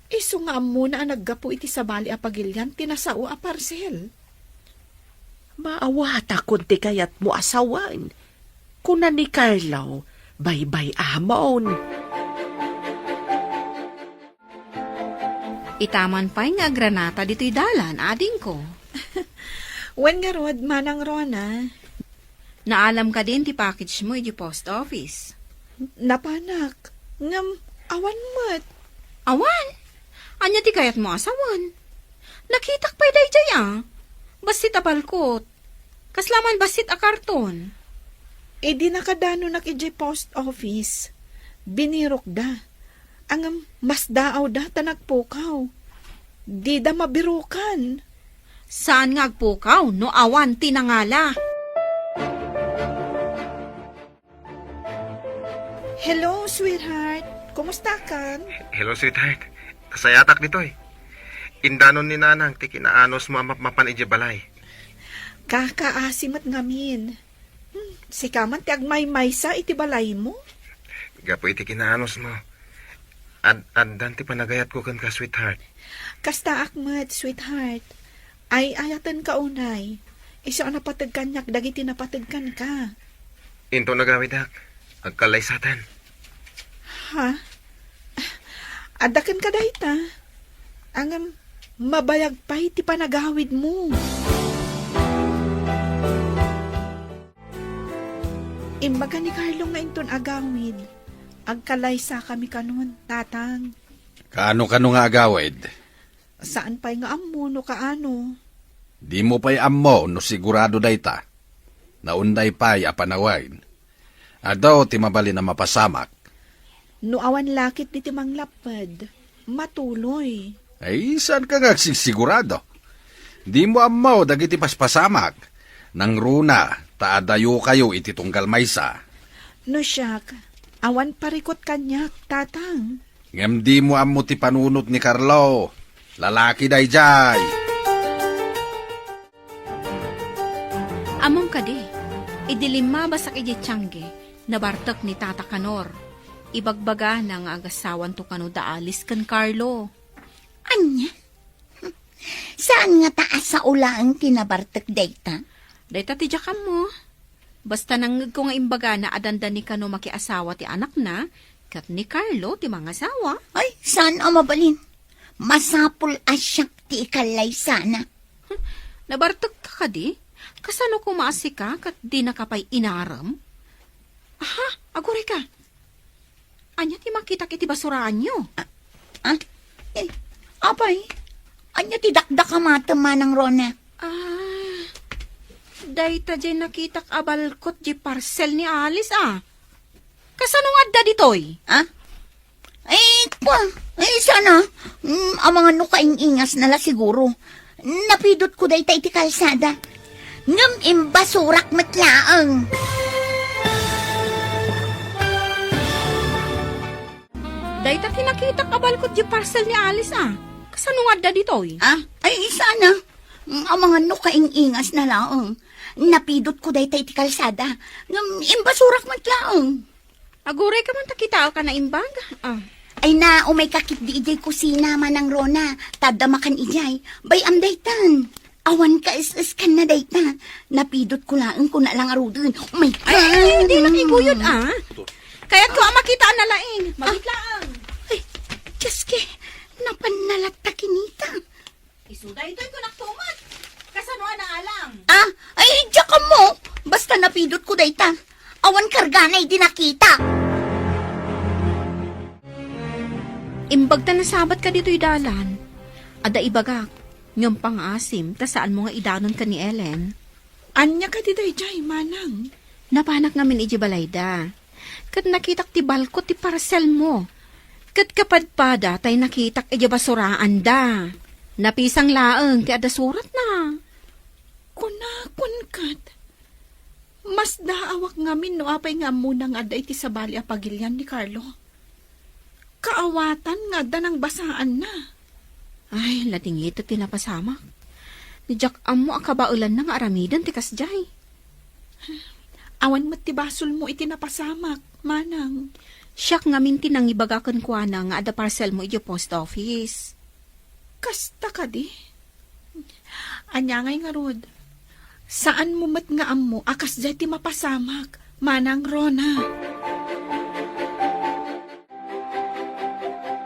Isu nga ammona a naggapu iti sabali a pagilian ti nasao a parsel. Maawatakon ti kayatmo a sawen, kuna ni Carlo, baybay-amon. Itaman pay nga agranata ditoy dalan, adingko. Wen ngarud, Manang Rona. Naalam kadin ti package mo iti post office? Napanak, ngem awan met. Awan? Ania ti kayatmo a sawen? Nakitak pay daydiay a. Bassit a balkot. Kasla man bassit a karton. Idi nakadanonak idiay post office, binirokda. Ngem masdaawda ta nagpukaw. Dida mabirokan. Saan nga agpukaw no awan ti nangala? Hello, sweetheart. Kumustakan? Hello, sweetheart. Sayatak ditoy. Indanon ni Nanang ti kinaanusmo a mapmapan idiay balay. Kakaasi met ngamin. Hmm, sika man ti agmaymaysa iti balaymo? Gapu iti kinaanusmo, ad-addan ti panagayatko kenka, sweetheart. Kastaak met, sweetheart. Ay-ayatenka unay. Isu a napateg kaniak dagiti napateg kenka. Inton agawidak, agkallaysaten. Ha? Adda kenka dayta? Ngem, mabayag pay ti panagawidmo. Imbaga ni Carlo nga inton agawid, agkalaysakami kanon, Tatang. Kaano-kano nga agawid? Saan pay nga ammo no kaano. Dimo pay ammo no sigurado dayta. Naunday pay a panawen. Adu ti mabalin a mapasamak. No awan lakit diti manglapped, matuloy. Ay, saanka nga agsigsigurado? Dimo ammo dagiti paspasamak. Nangruna, ta adayokayo iti tunggal maysa. No siak, awan parikut kaniak, Tatang. Ngem dimo ammo ti panunot ni Carlo. Lalaki daydiay. Ammom kadi, idi limmabasak idiay tiangge, nabartek ni Tata Kanor. Ibagbagana nga agasawanto kano da Alice ken Carlo. Ania? Saan ngata a sao laeng ti nabartek dayta? Dayta ti diak ammo. Basta nangngegko nga imbagana a dandani kano makiasawa ti anakna, ket ni Carlo ti mangasawa. Ay, saan a mabalin? Masapul a siak ti ikallaysana. Nabartekka kadi? Kasano koma a sika ket dinaka pay inarem? Aha, agurayka. Ania ti makitak iti basuraanyo? Ah, ah? Eh, apay, ania ti dakdakamatem, Manang Rona? Ah, dayta diay nakitak a balkot diay parcel ni Alice, a. Kasano nga adda ditoy? Ah? Ay, kwa, ay, sana, mm, amangan no kaing-ingasna la siguro. Napidotko dayta iti kalsada. Ngem imbasurak met laeng. Dayta ti nakitak a balkot diay parcel ni Alice, a. Kasano nga adda ditoy? Ah, ay, sana, mm, amangan no kaing-ingasna laeng. Napidotko dayta iti kalsada. Ngem imbasurak met laeng. Agurayka man ta kitaak a naimbag. Ah. Ay na, umayka ketdi idiay kusina, Manang Rona. Ta adda makan idiay. Bay-am daytan. Awan kaes-eskanna dayta. Napidotko laeng kuna la ngaruden. Umayka. Ay, ay, ay, di nakiguyod, ah. Kayatko a makita a nalaing. Mabit laeng. Ay, Diyos ke, napan na latta kinita. Isu daytoy kunak tumet. Kasano a naalam? Ah, ay, diak ammo. Basta napidotko dayta. Awan kargana idi nakita. Imbag ta nasabat ka ditoy dalan. Adda ibagak, ngem pangaasim ta saanmo nga idanon ken ni Ellen. Ania kadi daydiay, Manang? Napanak ngamin idiay balayda. Ket nakitak ti balkot ti parcelmo. Ket kapadpada tay nakitak idiay basuraanda. Napisang laeng ti adda suratna. Kunakon ket, masdaawak ngamin no apay nga ammona nga adda iti sabali a pagilian ni Carlo. Kaawatan nga adda nangbasaanna. Ay, ladingit ti napasamak. Diak ammo a kabaelanna nga aramiden ti kasdiay. Awan met ti basolmo iti napasamak, Manang. Siak ngamin ti nangibaga kenkuana nga adda parcelmo idiay post office. Kasta kadi? Ania ngay ngarud? Saanmo met nga ammo a kasdiay ti mapasamak, Manang Rona.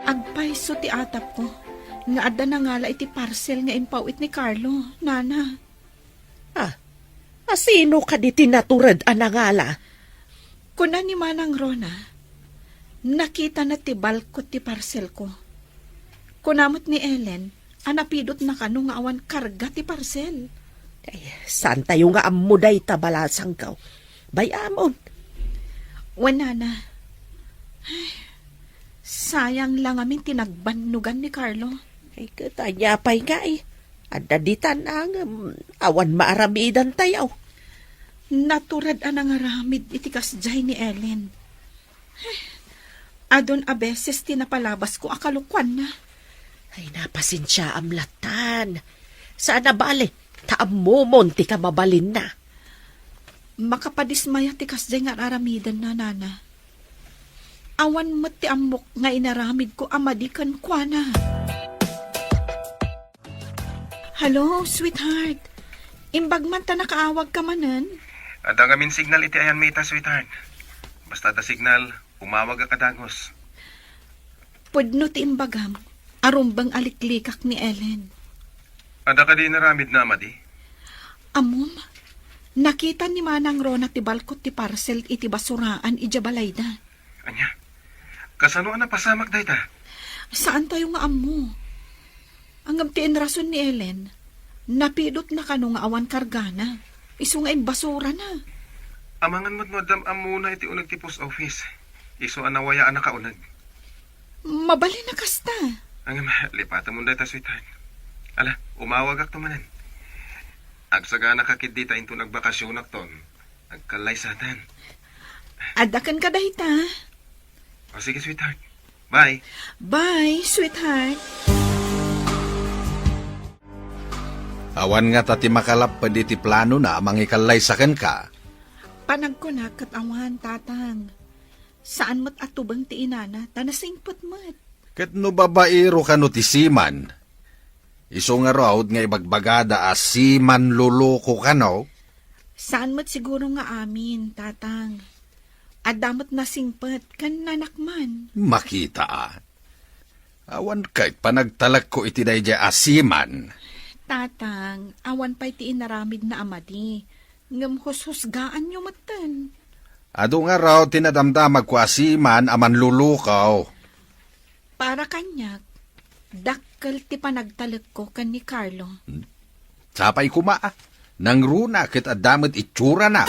Agpayso ti atapko nga adda nangala iti parcel nga impaw-it ni Carlo, Nana. Ah, asino kadi ti natured a nangala? Kuna ni Manang Rona, nakitana ti balkot ti parcelko. Kuna met ni Ellen a napidotna kano nga awan karga ti parcel. Ay, saantayo nga ammo dayta, balasangko. Bay-amon. Wen, Nana. Ay, sayang la ngamin ti nagbannogan ni Carlo. Ay, ket ania pay ngay? Adda ditan a ngem awan maaramidantayo. Natured a nangaramid iti kasdiay ni Ellen. Adun a beses ti napalabasko a kalokuanna. Ay, napasensiaam lattan. Saan a bale, ta ammomon ti kamabalinna. Makapadismaya ti kasdiay nga ar-aramidenna, Nana. Awan met ti ammok nga inaramidko a madi kenkuana. Hello, sweetheart. Imbag man ta nakaawagka manen? Adda ngamin signal iti ayanmi ita, sweetheart. Basta adda signal, umawagak a dagus. Pudno ti imbagam, a rumbeng a liklikak ni Ellen. Adda kadi inaramidna a madi? Ammom, nakita ni Manang Rona ti balkot ti parcel iti basuraan idiay balayda. Ania? Kasano a napasamak dayta? Saantayo nga ammo. Ngem ti inrason ni Ellen, napidotna kano nga awan kargana, isu nga imbasurana. Amangan met no addam ammona iti uneg ti post office. Isu a nawaya a nakauneg. Mabalin a kasta. Ngem, lipatemon dayta, sweetheart. Ala, umawagakto manen. Agsaganaka ketdi ta inton agbakasionakton, agkallaysaten. Adda kenka dayta. O, sige, sweetheart. Bye. Bye, sweetheart. Awan ngata ti makalapped iti planona a mangikallaysa kenka. Panagkunak ket awan, Tatang. Saan met a tubeng ti inana, ta nasingpet met. Ket no babaero kano ti seaman, isu ngarud nga ibagbagada a seaman loloko kano? Saan met siguro nga amin, Tatang. Adda met nasingpet ken nanakman. Makita a. Awan ket panagtalekko iti daydiay a seaman. Tatang, awan pay ti inaramidna a madi, ngem hushusgaanyo metten. Adu ngarud ti nadamdamagko a seaman a manlulukaw. Para kaniak, dakkel ti panagtalekko ken ni Carlo. Hmm. Sapay koma, a. Nangruna ket adda met itsurana.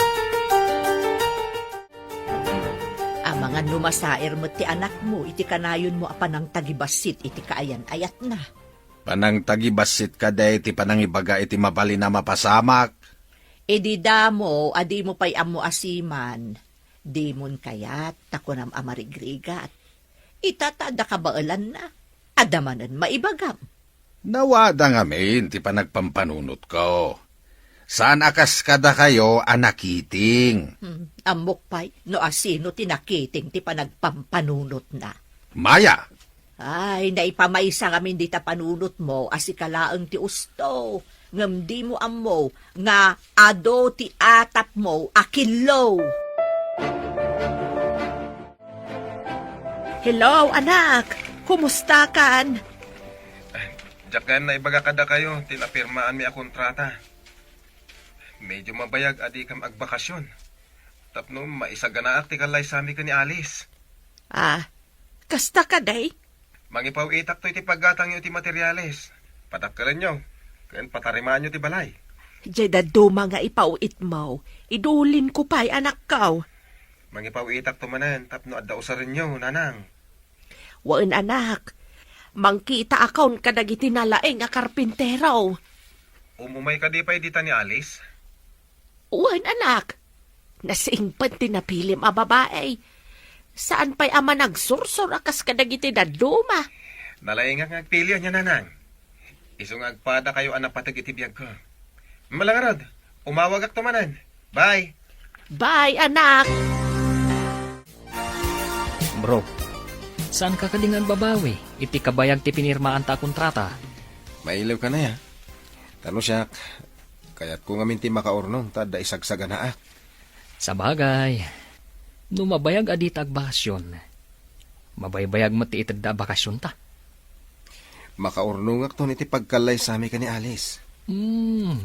Amangan no masaer met ti anakmo iti kanayonmo a panangtagibassit iti kaayan-ayatna. Panangtagibassit kadi ti panangibaga iti mabalin a mapasamak? Idi damo a dimo pay ammo a seaman, dimon kayat ta kunam a marigrigat. Ita ta adda kabaelanna, adda manen maibagam. Nawada ngamin ti panagpampanunotko. Saan a kas kadakayo a nakiting. Hmm, ammok pay no asino ti nakiting ti panagpampanunotna. Maya! Ay, naipamaysa ngamin dita panunotmo a sika laeng ti usto, ngem dimo ammo nga adu ti atapmo a killo. Hello, anak! Kumustakan? Diak gayam naibaga kadakayo ti napirmaanmi a kontrata. Medyo mabayag a dikam agbakasyon. Tapno maisaganaak ti kallaysami ken ni Alice. Ah, kasta kadi? Mangipaw-itakto iti paggatangyo iti materiales. Padakkelenyo, ken patarimaanyo ti balay. Diay dadduma nga ipaw-itmo, idulinko pay, anakko. Mangipaw-itakto manen tapno adda usarenyo, nanang. Wen, anak. Mangkitaakon kadagiti nalaing a karpintero. Umumay kadi pay dita ni Alice? Wen, anak. Nasingpet ti napilim a babai. Saan pay a managsursor a kas kadagiti dadduma. Nalaingak nga agpili ania, nanang. Isu nga agpadakayo a napateg iti biagko. Malangarod, umawagakto manen. Bye! Bye, anak! Bro, saanka kadi nga agbabawi iti kabayag ti pinirmaanta a kontrata? Mailiwka aya? Ta no siak, Kayatko ngamin ti makaurnong ta adda isagsaganaak. Sabagay, no mabayag a dita agbakasyon, mabaybayag met ti itedda a bakasyonta. Makaurnongakton iti pagkallaysami ken ni Alice. Hmm.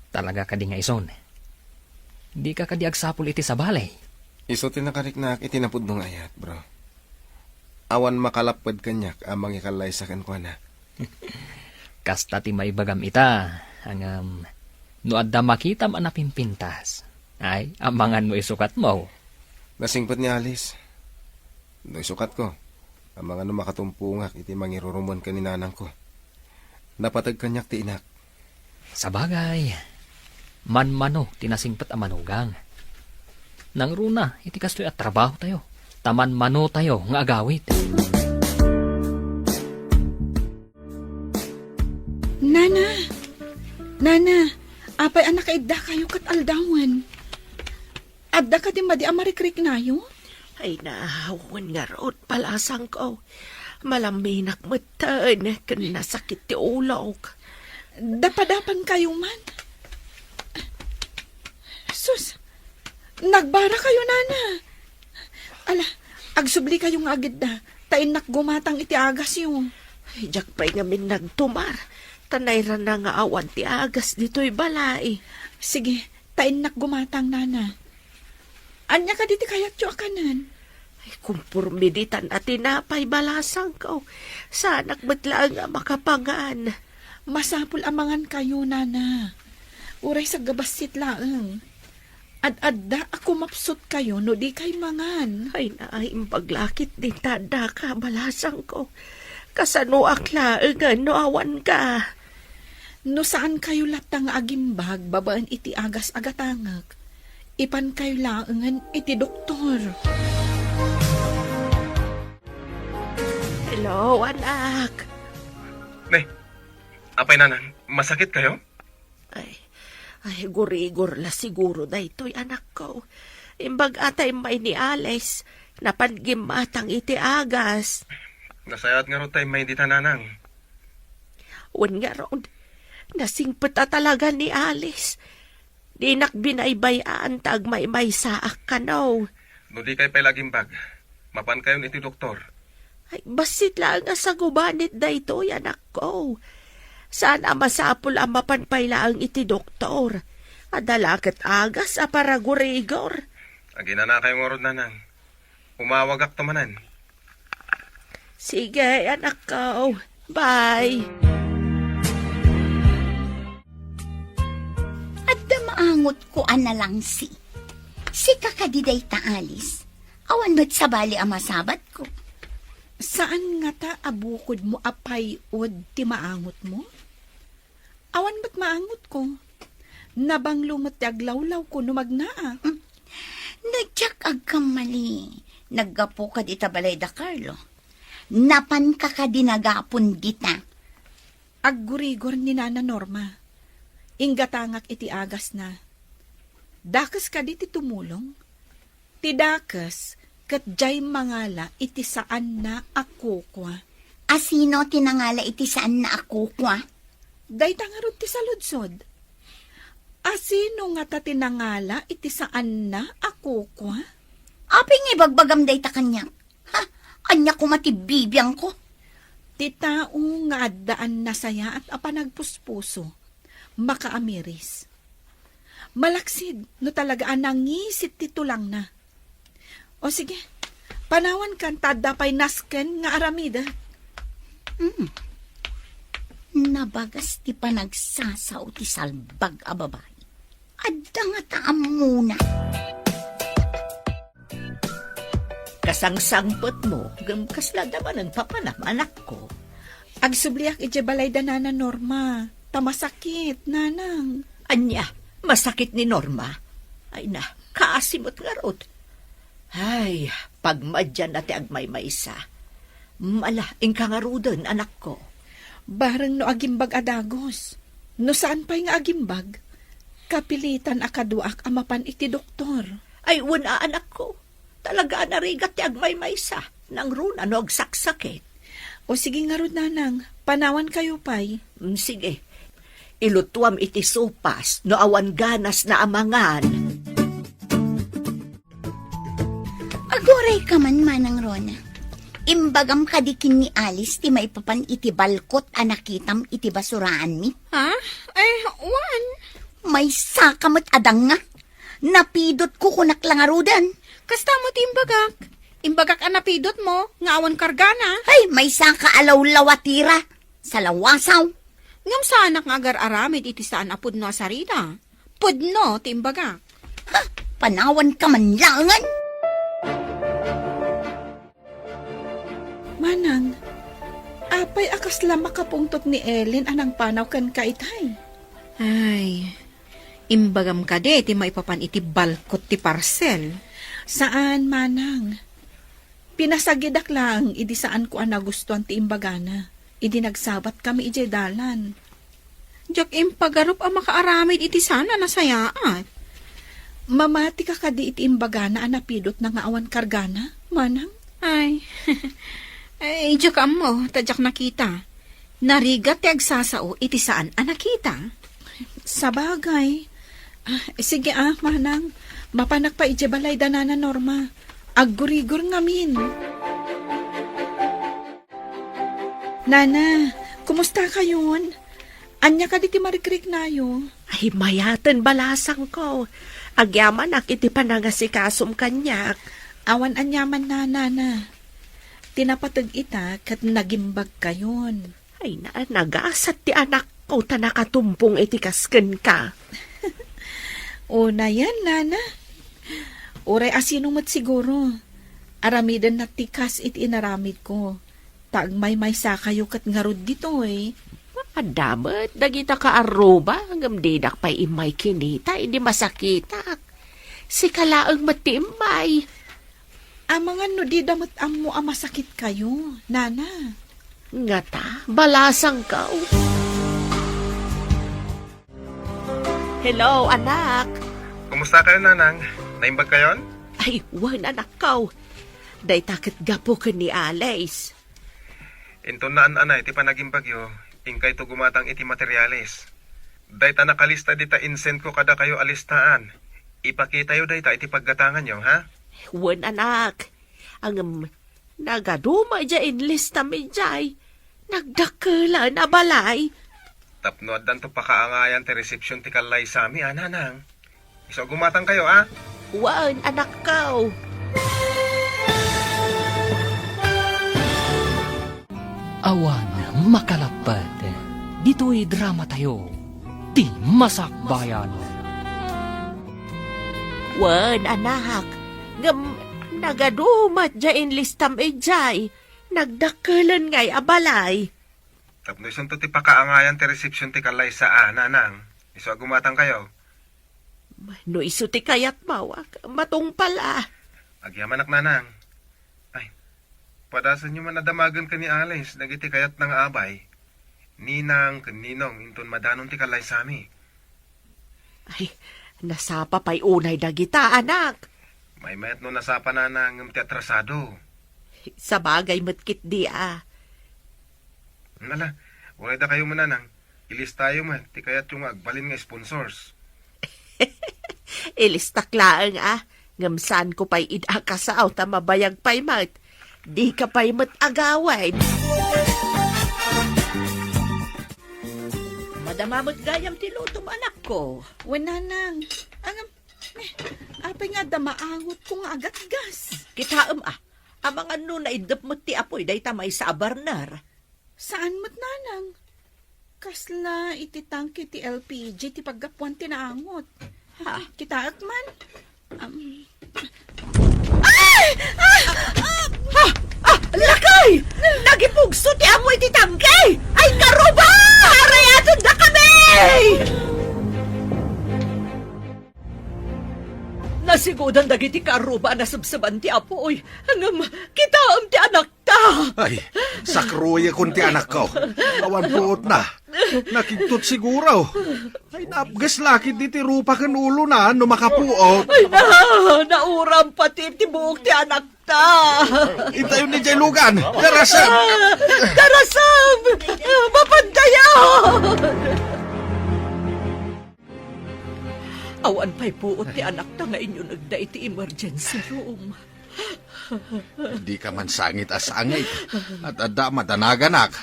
Talaga kadi nga ison? Dika kadi agsapul iti sabali? Isu ti nakariknaak iti napudno nga ayat, bro. Awan makalapped kaniak a mangikallaysa kenkuana. Kasta ti maibagam ita, ngem no adda makitam a napimpintas, ay, amangan no isukatmo. Nasingpet ni Alice. No isukatko, amangan no makatumpongak iti mangirurumuen ken ni nanangko. Napateg kaniak ti inak. Sabagay, manmano ti nasingpet a manugang. Nangruna iti kastoy a trabahotayo, ta manmanotayo nga agawid. Nana! Nana! Apay a nakaiddakayo ket aldawen? Adda kadi madi a marikriknayo? Ay, na, wen ngarud, balasangko. Malaminak metten ken nasakit ti ulok. Dapadapankayo man. Sus, nagbarakayo, nana. Ala, agsublikayo nga agidda, ta innak gumatang iti agasyo. Ay, diak pay ngamin nagtumar, ta nairana nga awan ti agas ditoy balay. Sige, ta innak gumatang, nana. Ania kadi ti kayatyo a kanen? Ay, kumporme ditan a tinapay, balasangko. Saanak met laeng a makapangan. Masapul a mangankayo, nana. Uray saggabassit laeng. Ad-adda a kumapsutkayo no dikay mangan. Ay, naimbag lakit din ta addaka, balasangko. Kasanoak laengen no awanka? No saankayo latta nga agimbag babaen iti agas a gatangek, ipankayo laengen iti doktor. Hello, anak. Ne, apay, nanang, masakitkayo? Ay, ay, gurigor la siguro daytoy, anakko. Imbag a ta immay ni Alice, napan gimmatang iti agas. Nasayaat ngarud ta immay dita, nanang. Wen ngarud, nasingpet a talaga ni Alice. Dinak binaybay-an ta agmaymaysaak kano. No dikay pay la agimbag, mapankayon iti doktor. Ay, bassit laeng a sagubanit daytoy, anakko. Saan a masapul a mapan pay laeng iti doktor. Adda la ket agas a paragurigor. Aginanakayo ngarud, nanang. Umawagakto manen. Sige, anakko. Bye. Adda maangotko a nalangsi. Sika kadi dayta, Alice. Awan met sabali a masabatko. Saan ngata a bukodmo a pay-od ti maangotmo? Awan met maangotko. Nabanglo met ti aglawlawko no magnaak. Mm. No diak agkammali, naggapuka dita balay da Carlo. Napanka kadi nagapon dita? Aggurigor ni Nana Norma. Inggatangak iti agasna. Dakes kadi ti tumulong? Ti dakes ket diay mangala iti saanna a kukua. A sino ti nangala iti saanna a kukua? Dayta ngarud ti saludsod. A sino ngata ti nangala iti saanna a kukua? Apay nga ibagbagam dayta kaniak? Ha? Ania koma ti bibiangko? Ti tao nga addaan nasayaat a panagpuspuso, makaamiris. Malaksid no talaga a nangisit ti tulangna. O sige, panawankan ta adda pay nasken nga aramidek. Hmm. Nabagas ti panagsasao ti salbag a babai. Adda ngata ammona. Kasangsangpetmo, ngem kasla adda manen papanam, anakko. Agsubliak idiay balay da Nana Norma, ta masakit, nanang. Ania, masakit ni Norma? Ay na, kaasi met ngarud. Ay, pagmadianna ti agmaymaysa. Mala, inka ngaruden, anakko. Bareng no agimbag a dagus. No saan pay nga agimbag, kapilitan a kaduaak a mapan iti doktor. Ay, wen a, anakko. Talaga a narigat ti agmaymaysa. Nangruna no agsaksakit. O sige ngarud, nanang, panawankayo pay. Mm, sige. Ilutuam iti sopas no awan ganasna a mangan. Aguray ka man, Manang Rona. Imbagam kadi ken ni Alice ti maipapan iti balkot a nakitam iti basuraanmi? Ha? Ay, wan. Maysa ka met a danga. Napidotko kunak la ngaruden. Kasta met ti imbagak. Imbagak a napidotmo nga awan kargana. Ay, maysa ka a lawlawatira. Salawasaw. Ngem saanak nga agar-aramid iti saan a pudno a sarita. Pudno ti imbagak. Ha? Panawan ka man laengen? Manang, apay a kasla makapungtot ni Ellen a nangpanaw kenka itay? Ay, imbagam kadi ti maipapan iti balkot ti parsel? Saan, Manang. Pinasagidak laeng idi saanko a nagustuan ti imbagana, idi nagsabatkami idiay dalan. Diak impagarup a makaaramid iti saan a nasayaat. Mamatika kadi iti imbagana a napidotna nga awan kargana, Manang? Ay, ay, diak ammo, ta diak nakita. Narigat ti agsasao iti saan a nakita. Sabagay. Ah, sige ah, Manang. Mapanak pa idiay balay da Nana Norma. Aggurigor ngamin. Nana, kumusta kayon? Ania kadi ti marikriknayo? Ay, mayaten balasangko. Agyamanak iti panangasikas-om kaniak. Awan aniaman, Nana. Ti napateg ita ket nagimbagkayon. Ay, na, nagasat ti anakko ta nakatumpong iti kas kenka. Unayen, Nana. Uray a sino met siguro. Aramidenna ti kas iti inaramidko. Ta agmaymaysa kayo ket ngarud ditoy. Adda met dagita kaarruba, ngem didak pay immay kinita idi masakitak. Sika laeng met ti immay. Amangan no dida met ammo a masakit kayo, Nana. Ngata, balasangko. Hello, anak. Kumusta kayo, Nanang? Naimbag kayon? Ay, wen, anakko. Dayta ket gapu ken ni Alice. Inton naan-anay ti panagimbagyo, inkayto gumatang iti materiales. Dayta nakalista dita insend ko kadakayo a listaan. Ipakitayo dayta iti paggatanganyo, ha? Wen, anak. Ngem, nagadu met diay inlistam idiay. Nagdakkelen a balay. Tapno addanto pakaangayan ti resepsion ti kallaysami, a, Nanang. Isu a gumatangkayo, a? Wen, anakko. Awan makalappet ditoy dramatayo, ti Masakbayan. Wen, anak, ngem nagadu met diay inlistam idiay, nagdakkelen ngay a balay. Tapno isunto ti pakaangayan ti resepsion ti kallaysa, a, Nanang, isu a gumatangkayo. No isu ti kayatmo, matungpal a. Agyamanak, Nanang. Ay, padasenyo man a damagen ken ni Alice dagiti kayatna nga abay, Ninang ken Ninong, inton madanon ti kallaysami. Ay, nasapa pay unay dagita, anak. Maymayat no nasapa, Nanang, ngem ti atrasado. Sabagay met ketdi a. Ala, uray dakayo met, Nanang. Ilistayo met ti kayatyo nga agbalin nga sponsors. Ilistak laeng a, ngem saanko pay ida a kasao ta mabayag pay met. Dika pay met agawid. Madama met gayam ti lutom, anakko. Wen, Nanang. Ngem, eh, apay nga adda maangotko nga agatgas? Kitaem a, amangan no naiddep met ti apuy dayta maysa a burner. Saan met, Nanang? Kasla iti tangke ti L P G ti paggapuan ti naangot. Ha? Kitaek man. Am, ay! Ah! Ah! Ah! Lakay! Nagipugso ti amoy ti tangke! Ay, karuba! Arayaten da kami! Nasigudan dagiti karuba a nasebseban ti apuy. Ngem, kitaem ti anakta. Ay, sakruayakon ti anakko. Awan puotna. Nakigtot siguro. Ay, napges la ketdi ti rupa ken ulona no makapuot. Ay, na, nauram pati ti buok ti anakta. Intayon idiay lugan. Darasem! Darasem! Mapantayan! Awan pay puot ti anakta nga inyunegda iti emergency room. Dika man sangit a sangit. At adda madanaganak.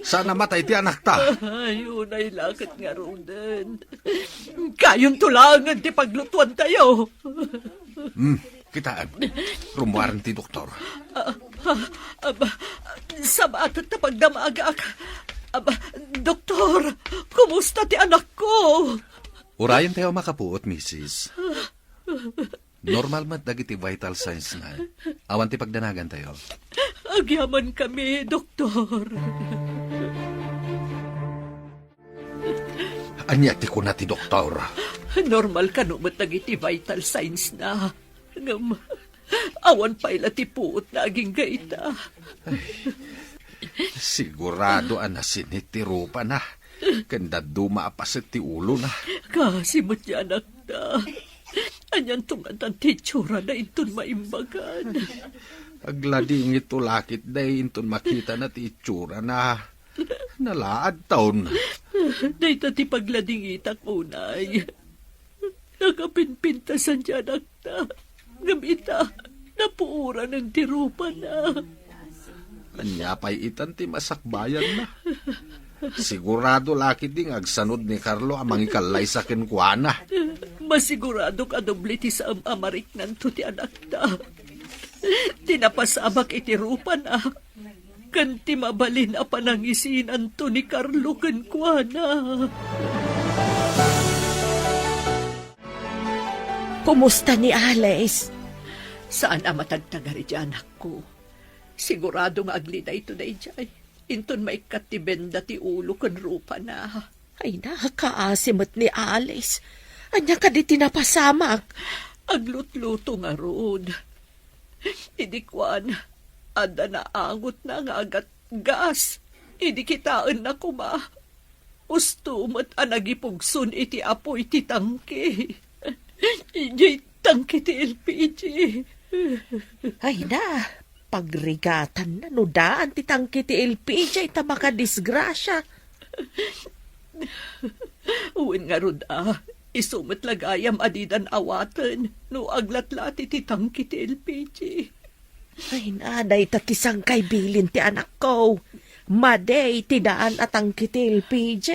Saan a matay ti anakta. Ay, unay la ket ngaruden. Kayonto laengen ti paglutuantayo. Hmm, kitaem. Rummuaren ti doktor. Ah, ah, aba, sabaat ta pagdamagak. Aba, doktor, kumusta ti anakko? Urayentayo a makapuot, misis. Normal met dagiti vital signs na. Awan ti pagdanagantayo. Agyamankami, doktor. Ania ti kuna ti doktor? Normal kano met dagiti vital signs na. Ngem, awan pay la ti puot na agingga ita. Sigurado a nasinit ti rupana, ken dadduma a paset ti ulona. Kaasi met ti anakta. Anianto ngatan ti itsurana inton maimbagan? Agladingitto la ketdi inton makitana ti itsurana. Nalaadton. Dayta ti pagladingitak unay. Nakapimpintasan ti anakta. Ngem ita, napuoranen ti rupana. Ania pay itan ti masakbayanna? Sigurado la ketdi nga agsanod ni Carlo a mangikallaysa kenkuana. Masiguradok a doble ti saan a mariknanto ti anakta. Ti napasamak iti rupana, ken ti mabalin a panangisinanto ni Carlo kenkuana. Kumusta ni Alice? Saan a matagtagari ti anakko. Sigurado nga aglidayto daydiay. Inton maikkat ti benda ti ulo ken rupana. Ay, nakaasi met ni Alice. Ania kadi ti napasamak? Aglutluto ngarud. Idi kuan, adda naangotna nga agatgas. Idi kitaenna koma, usto met a nagipugson iti apuy ti tangke. Idiay tangke ti L P G. Ay na, pagrigatanna no daan ti tangke ti L P G ta makadisgrasia. Wen ngarud a, isu met la gayam a didan awaten no aglatlati ti tangke ti L P G. Ay na, dayta ti sangkay bilin ti anakko. Madi ti daan a tangke ti L P G.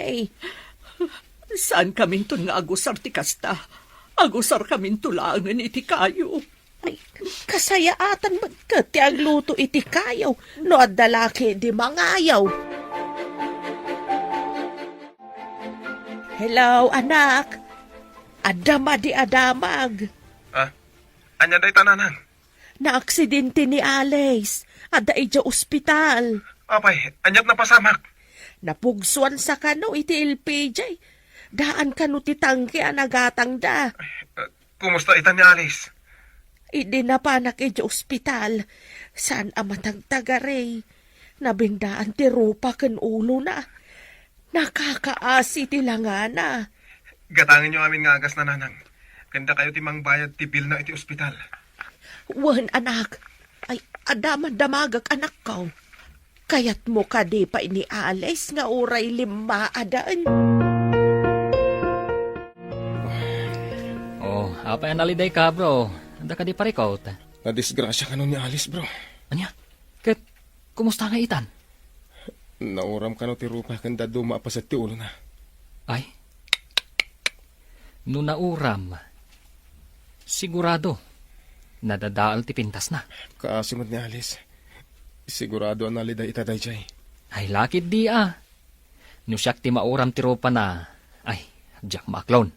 Saankaminton nga agusar ti kasta. Agusarkaminto laengen iti kayo. Ay, kasayaatan met ket ti agluto iti kayo no adda la ketdi mangayo. Hello, anak. Adda madi a damag. Ah, ania dayta, nanang? Naaksidente ni Alice. Adda idiay ospital. Apay, aniat napasamak? Napugsuan sa kano iti L P G. Daan kano ti tangke a nagatangda. Eh, kumusta ita ni Alice? Idi napanak idiay ospital, saan a matagtagari. Nabendaan ti rupa ken ulona. Nakakaasi ti langana. Gatangenyo amin nga agasna, nanang. Ken dakayo ti mangbayad ti bilna iti ospital. Wen, anak. Ay, adda man damagak, anakko. Kayatmo kadi pay ni Alice nga uray limmaaden? Oh, apay a nalidayka, bro? Adda kadi parikut? Nadisgrasia kano ni Alice, bro. Ania? Ket kumusta nga itan? Nauram kano ti rupa ken dadduma a paset ti ulona. Ay? No nauram, sigurado, nadadael ti pintasna. Kaasi met ni Alice. Sigurado a naliday ita daydiay. Ay, la ketdi a. No siak ti mauram ti rupana, ay, diak maaklon.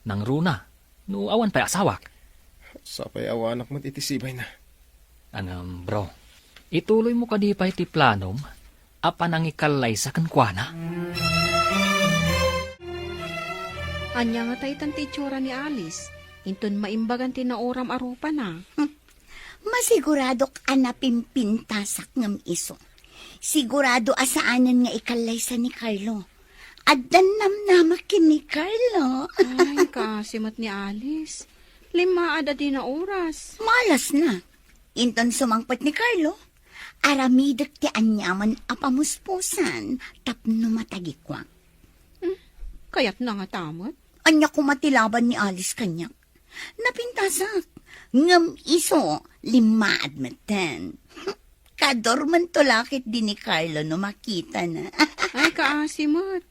Nangruna, no awan pay asawak. Sapay awanak met iti sibayna. Ngem, bro, ituloymo kadi pay ti planom a panangikallaysa kenkuana? Ania ngata itan ti itsura ni Alice, inton maimbagan ti nauram a rupana? Hmm. Masiguradok a napimpintasak ngem isu. Sigurado a saanen nga ikallaysa ni Carlo. Addan namnamak ken ni Carlo. Ay, kaasi met ni Alice. Limmaad a di nauras. Malasna. Inton sumangpet ni Carlo, aramidek ti aniaman a pamuspusan tapno matagikuak. Hmm, kayatna ngata met? Ania koma ti laban ni Alice kaniak? Napintasak. Ngem isu, limmaad metten. Kadormento la ketdi ni Carlo no makitana. Ay, kaasi met.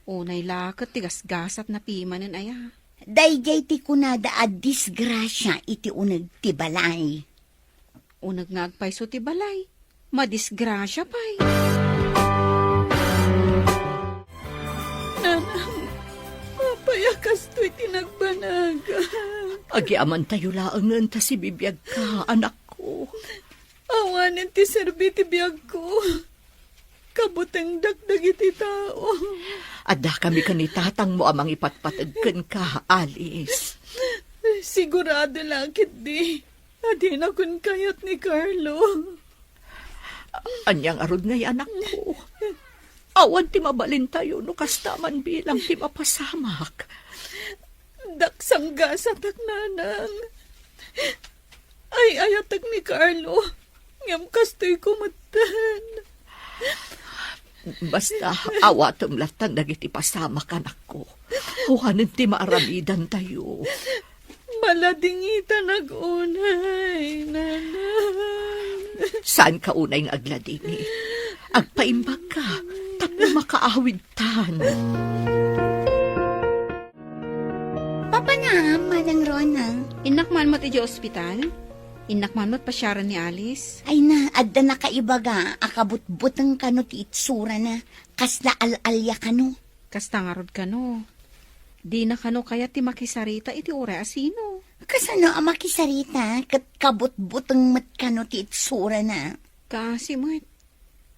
Unay la ket ti gasgasat napimanen aya. Daydiay ti kunada a disgrasia iti uneg ti balay. Uneg nga agpayso ti balay, madisgrasia pay. Nanang, apay a kastoy ti nagbanag? Agyamankami laengen ta sibibiagka, anakko. Awanen ti serbi ti biagko. Kabutengdak dagiti tao. Addakami ken ni tatangmo a mangipatpateg kenka, Alice. Sigurado la ketdi a dinakon kayat ni Carlo. Ania ngarud ngay, anakko? Awan ti mabalintayo no kasta man bilang ti mapasamak. Daksanggasatak, nanang. Ay-ayatek ni Carlo, ngem kastoyko metten. Basta, awatem latta dagiti pasamak, anakko. Awanen ti maaramidantayo. Maladingitanak unay, nanang. Saanka unay nga agladingit. Agpaimbagka, tapno makaawidtan. Papanam, Manang Rona. Innak man met idiay ospital? Innak man met pasiaren ni Alice? Ay na, adda nakaibaga a kabutbuteng kano ti itsurana, kasla al-alia kano. Kasta ngarud kano. Dina kano kayat ti makisarita iti uray a sino. Kasano a makisarita ket kabutbuteng met kano ti itsurana? Kaasi met.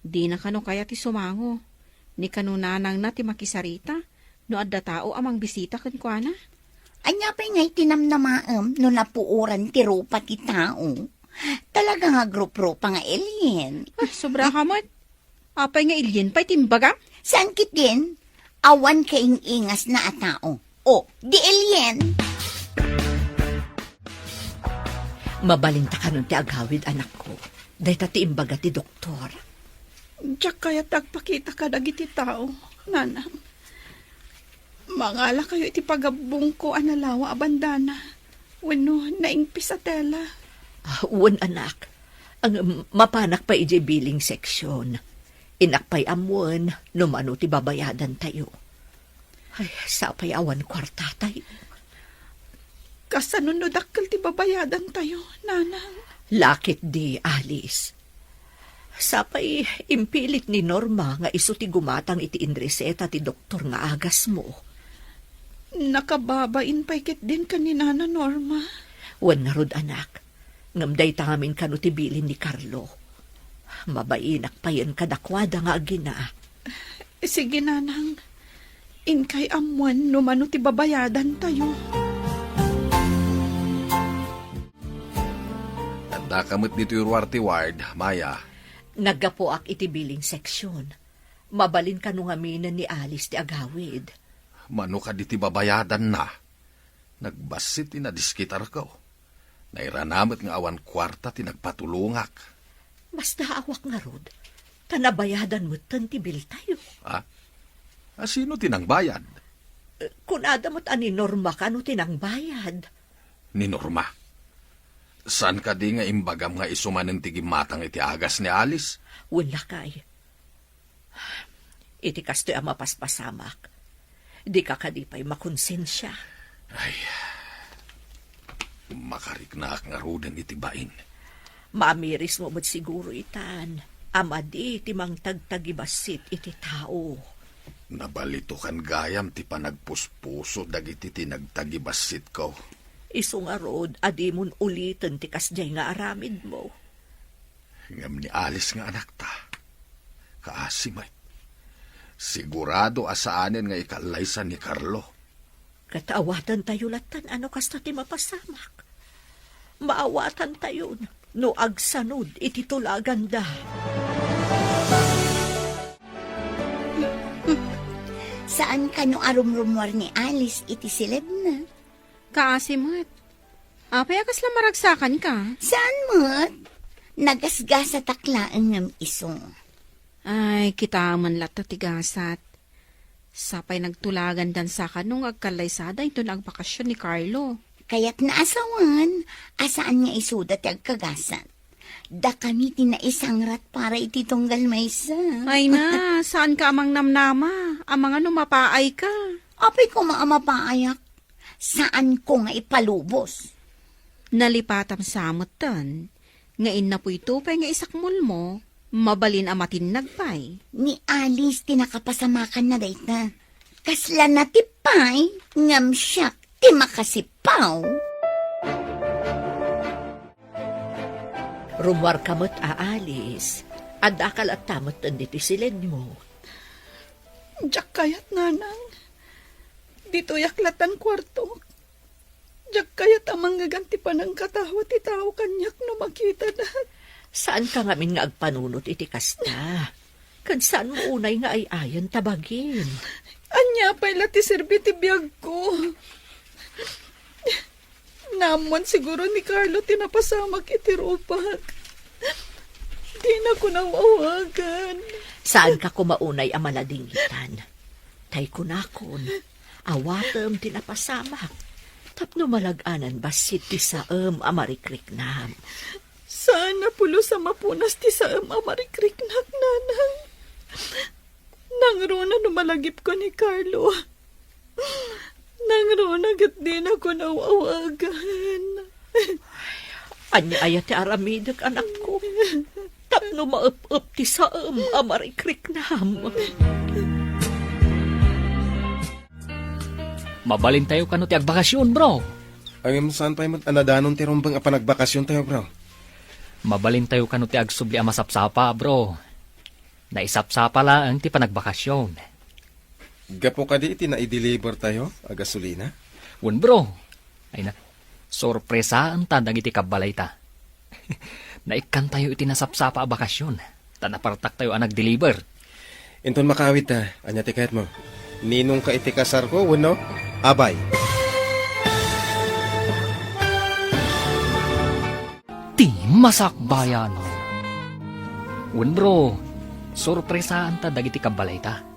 Dina kano kayat ti sumango. Ni kano nanangna ti makisarita no adda tao a mangbisita kenkuana. Ania pay ngay ti namnamaem no napuoran ti rupa ti tao? Talaga nga agrup-rupa nga alien. Ah, sobra ka met. Apay nga alien pay ti imbagam? Saan ketdin? Awan kaing-ingasna a tao. O, di alien. Mabalinta kanon ti agawid, anakko. Dayta ti imbaga ti doktor. Diak kayat agpakita kadagiti tao, nanang. Mangalakayo iti pagabbongko a nalawa a bandana wenno naingpis a tela. Ah, wen, anak. Ang mapanak pay idiay billing section. Innak pay ammoen no mano ti babayadantayo. Ay, sapay awan kuartatayo. Kasano no dakkel ti babayadantayo, nanang? La ketdi, Alice. Sapay impilit ni Norma nga isu ti gumatang iti inreseta ti doktor nga agasmo. Nakababain pay ketdin ken ni Nana Norma. Wen ngarud, anak, ngem dayta ngamin kano ti bilin ni Carlo. Mabainak payen kadakuada nga agina. Sige, nanang. Inkay ammoen no mano ti babayadantayo. Addaka met ditoy ruar ti ward, Maya. Naggapuak iti billing section. Mabalin kano ngaminen ni Alice ti agawid. Mano kadi ti babayadanna? Nagbassit ti nadiskitarko. Nairana met nga awan kuarta ti nagpatulongak. Basta awak ngarud, ta nabayadan metten ti biltayo. Ha? A, sino ti nangbayad? Eh, kunada met a ni Norma kano ti nangbayad. Ni Norma? Saan kadi nga imbagam nga isu manen ti gimmatang iti agas ni Alice? Wen, lakay. Iti kastoy a mapaspasamak, dika kadi pay makonsensia? Ay, makariknaak ngaruden iti bain. Maamirismo met siguro itan a madi ti mangtagtagibassit iti tao. Nabalitokan gayam ti panagpuspuso dagiti ti nagtagibassitko. Isu ngarud a dimon uliten ti kasdiay nga aramidmo. Ngem ni Alice nga anakta, kaasi met. Sigurado a saanen nga ikallaysa ni Carlo. Ket awatantayo lattan a no kasta ti mapasamak. Maawatantayon no agsanod iti tulaganda. Saan kano a rumrumuar ni Alice iti silebna? Kaasi met. Apay a kasla maragsakanka? Saan met? Nagasgasatak laeng ngem isu. Ay, kitaem latta ti gasat. Sapay nagtulagandan sa kano nga agkallaysada inton agbakasyon ni Carlo. Kayatna a sawen a saan nga isuda ti agkagasat. Dakami ti naisangrat para iti tunggal maysa. Ay na, saan ka amang namnama? Amanga no mapaay ka. Apay koma a mapaayak? Saan ko nga ipalubos. Nalipatam sa metten, nga innapoy to pay nga isakmulmo, mabalin a matinnag pay. Ni Alice ti nakapasamakanna dayta. Kasla natipay, ngem siak ti makasipaw. Rummuarka met a Alice, addaka latta metten ditoy siledmo. Diak kayat, Nanang. Ditoyak latta kuartok. Diak kayat a mangngegana ti panangkatawa ti tao kaniak no makitana. Saanka ngamin nga agpanunot iti kasta. Ket saanmo unay nga ay-ayen ta bagim. Ania pay la ti serbi ti biagko? Naammoan siguro ni Carlo ti napasamak iti rupak. Dina ko naw-awagan. Saanka koma unay a maladingitan. Tay kunakon, awatem ti napasamak. Tapno malag-anan bassit ti saem a marikriknam. Saan a pulos a mapunas ti saem a marikriknak, Nanang. Nangruna no malagipko ni Carlo. Nangruna ket dina ko naw-awagan. Ania aya ti aramidek, anakko? Tapno maep-ep ti saem a marikriknam. Mabalintayo kano ti agbakasyon, bro? Ngem saan pay met a nadanon ti rumbeng a panagvakasyontayo, bro? Mabalintayo kano ti agsubli a masapsapa, bro. Naisapsapa laeng ti panagbakasyon. Gapu kadi iti naidelivertayo a gasolina? Wen, bro. Ay na, sorpresaenta dagiti kabbalayta. Naikkantayo iti nasapsapa a bakasyon, ta napartaktayo a nagdeliver. Inton makaawidta, ania ti kayatmo? Ninongka iti kasarko wenno abay? Ti masakbayan. Wen, bro, sorpresaenta dagiti kabbalayta.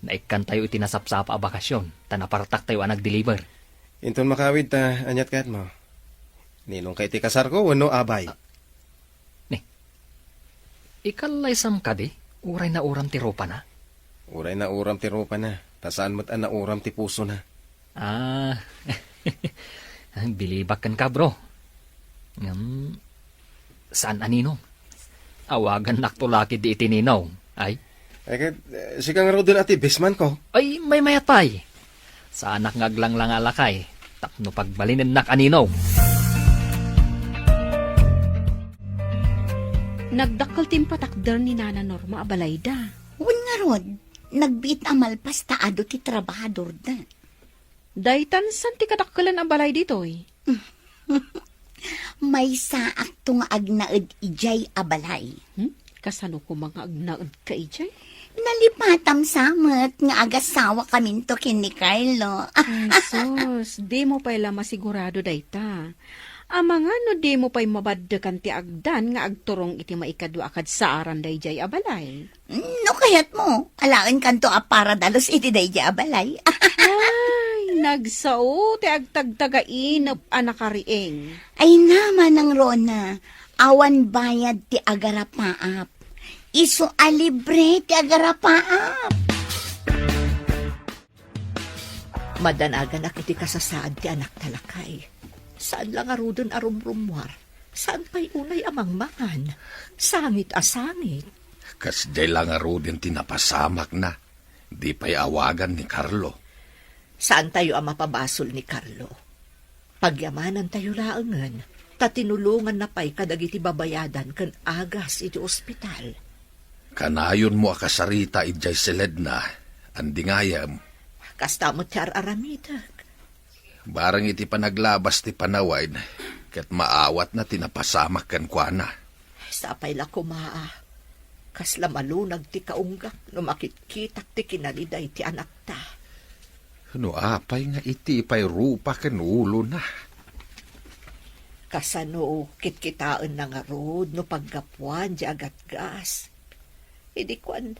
Naikkantayo iti nasapsapa a bakasyon, ta napartaktayo a nagdeliver. Inton makaawidta, ania ti kayatmo? Ninongka iti kasarko wenno abay? Ni, ikallaysam kadi, uray nauram ti rupana? Uray nauram ti rupana, ta saan met a nauram ti pusona. Ah, bilibak kenka, bro. Ngem, saan a ninong? Awagannakto la ketdi iti ninong, ay? Ay, ket, eh, sika ngaruden a ti bestmanko. Ay, maymayat pay. Saanak nga aglanglang a lakay, tapno pagbalinennak a ninong. Nagdakkel ti impatakder ni Nana Norma a balayda. Wen ngarud, nagbiit a malpas ta adu ti trabahadorda. Daytan saan ti kadakkelen a balay ditoy? Maysaakto nga agnaed idiay a balay. Hmm? Kasano koma nga agnaedka idiay? Nalipatam sa met nga agasawakaminto ken ni Carlo. Ay, sus, dimo pay la masigurado dayta. Amangan no dimo pay mabaddekan ti agdan nga agturong iti maikadua a kadsaaran daydiay a balay. No kayatmo, alaenkanto a para dalus iti daydiay a balay. Ay, nagsao ti agtagtagainep a nakariing. Ay na, Manang Rona, awan bayad ti agarapaap. Isu a libre ti agarapaap. Madanaganak iti kasasaad ti anakta lakay. Saan la ngaruden a rumrummuar. Saan pay unay a mangmangan. Sangit a sangit. Kasdiay la ngaruden ti napasamakna. Di pay awagan ni Carlo. Saantayo a mapabasol ni Carlo. Pagyamanantayo laengen, ta tinulonganna pay kadagiti babayadan ken agas iti ospital. Kanayonmo a kasarita idiay siledna, andi ngayem. Kasta met ti ar-aramidek. Bareng iti panaglabas ti panawen, ket maawatna ti napasamak kenkuana. Sapay la koma a kasla malunag ti kaunggak no makitkitak ti kinaliday ti anakta. No apay nga iti pay rupa ken ulona? Kasano kitkitaenna ngarud no paggapuan di agatgas? Idi kuan,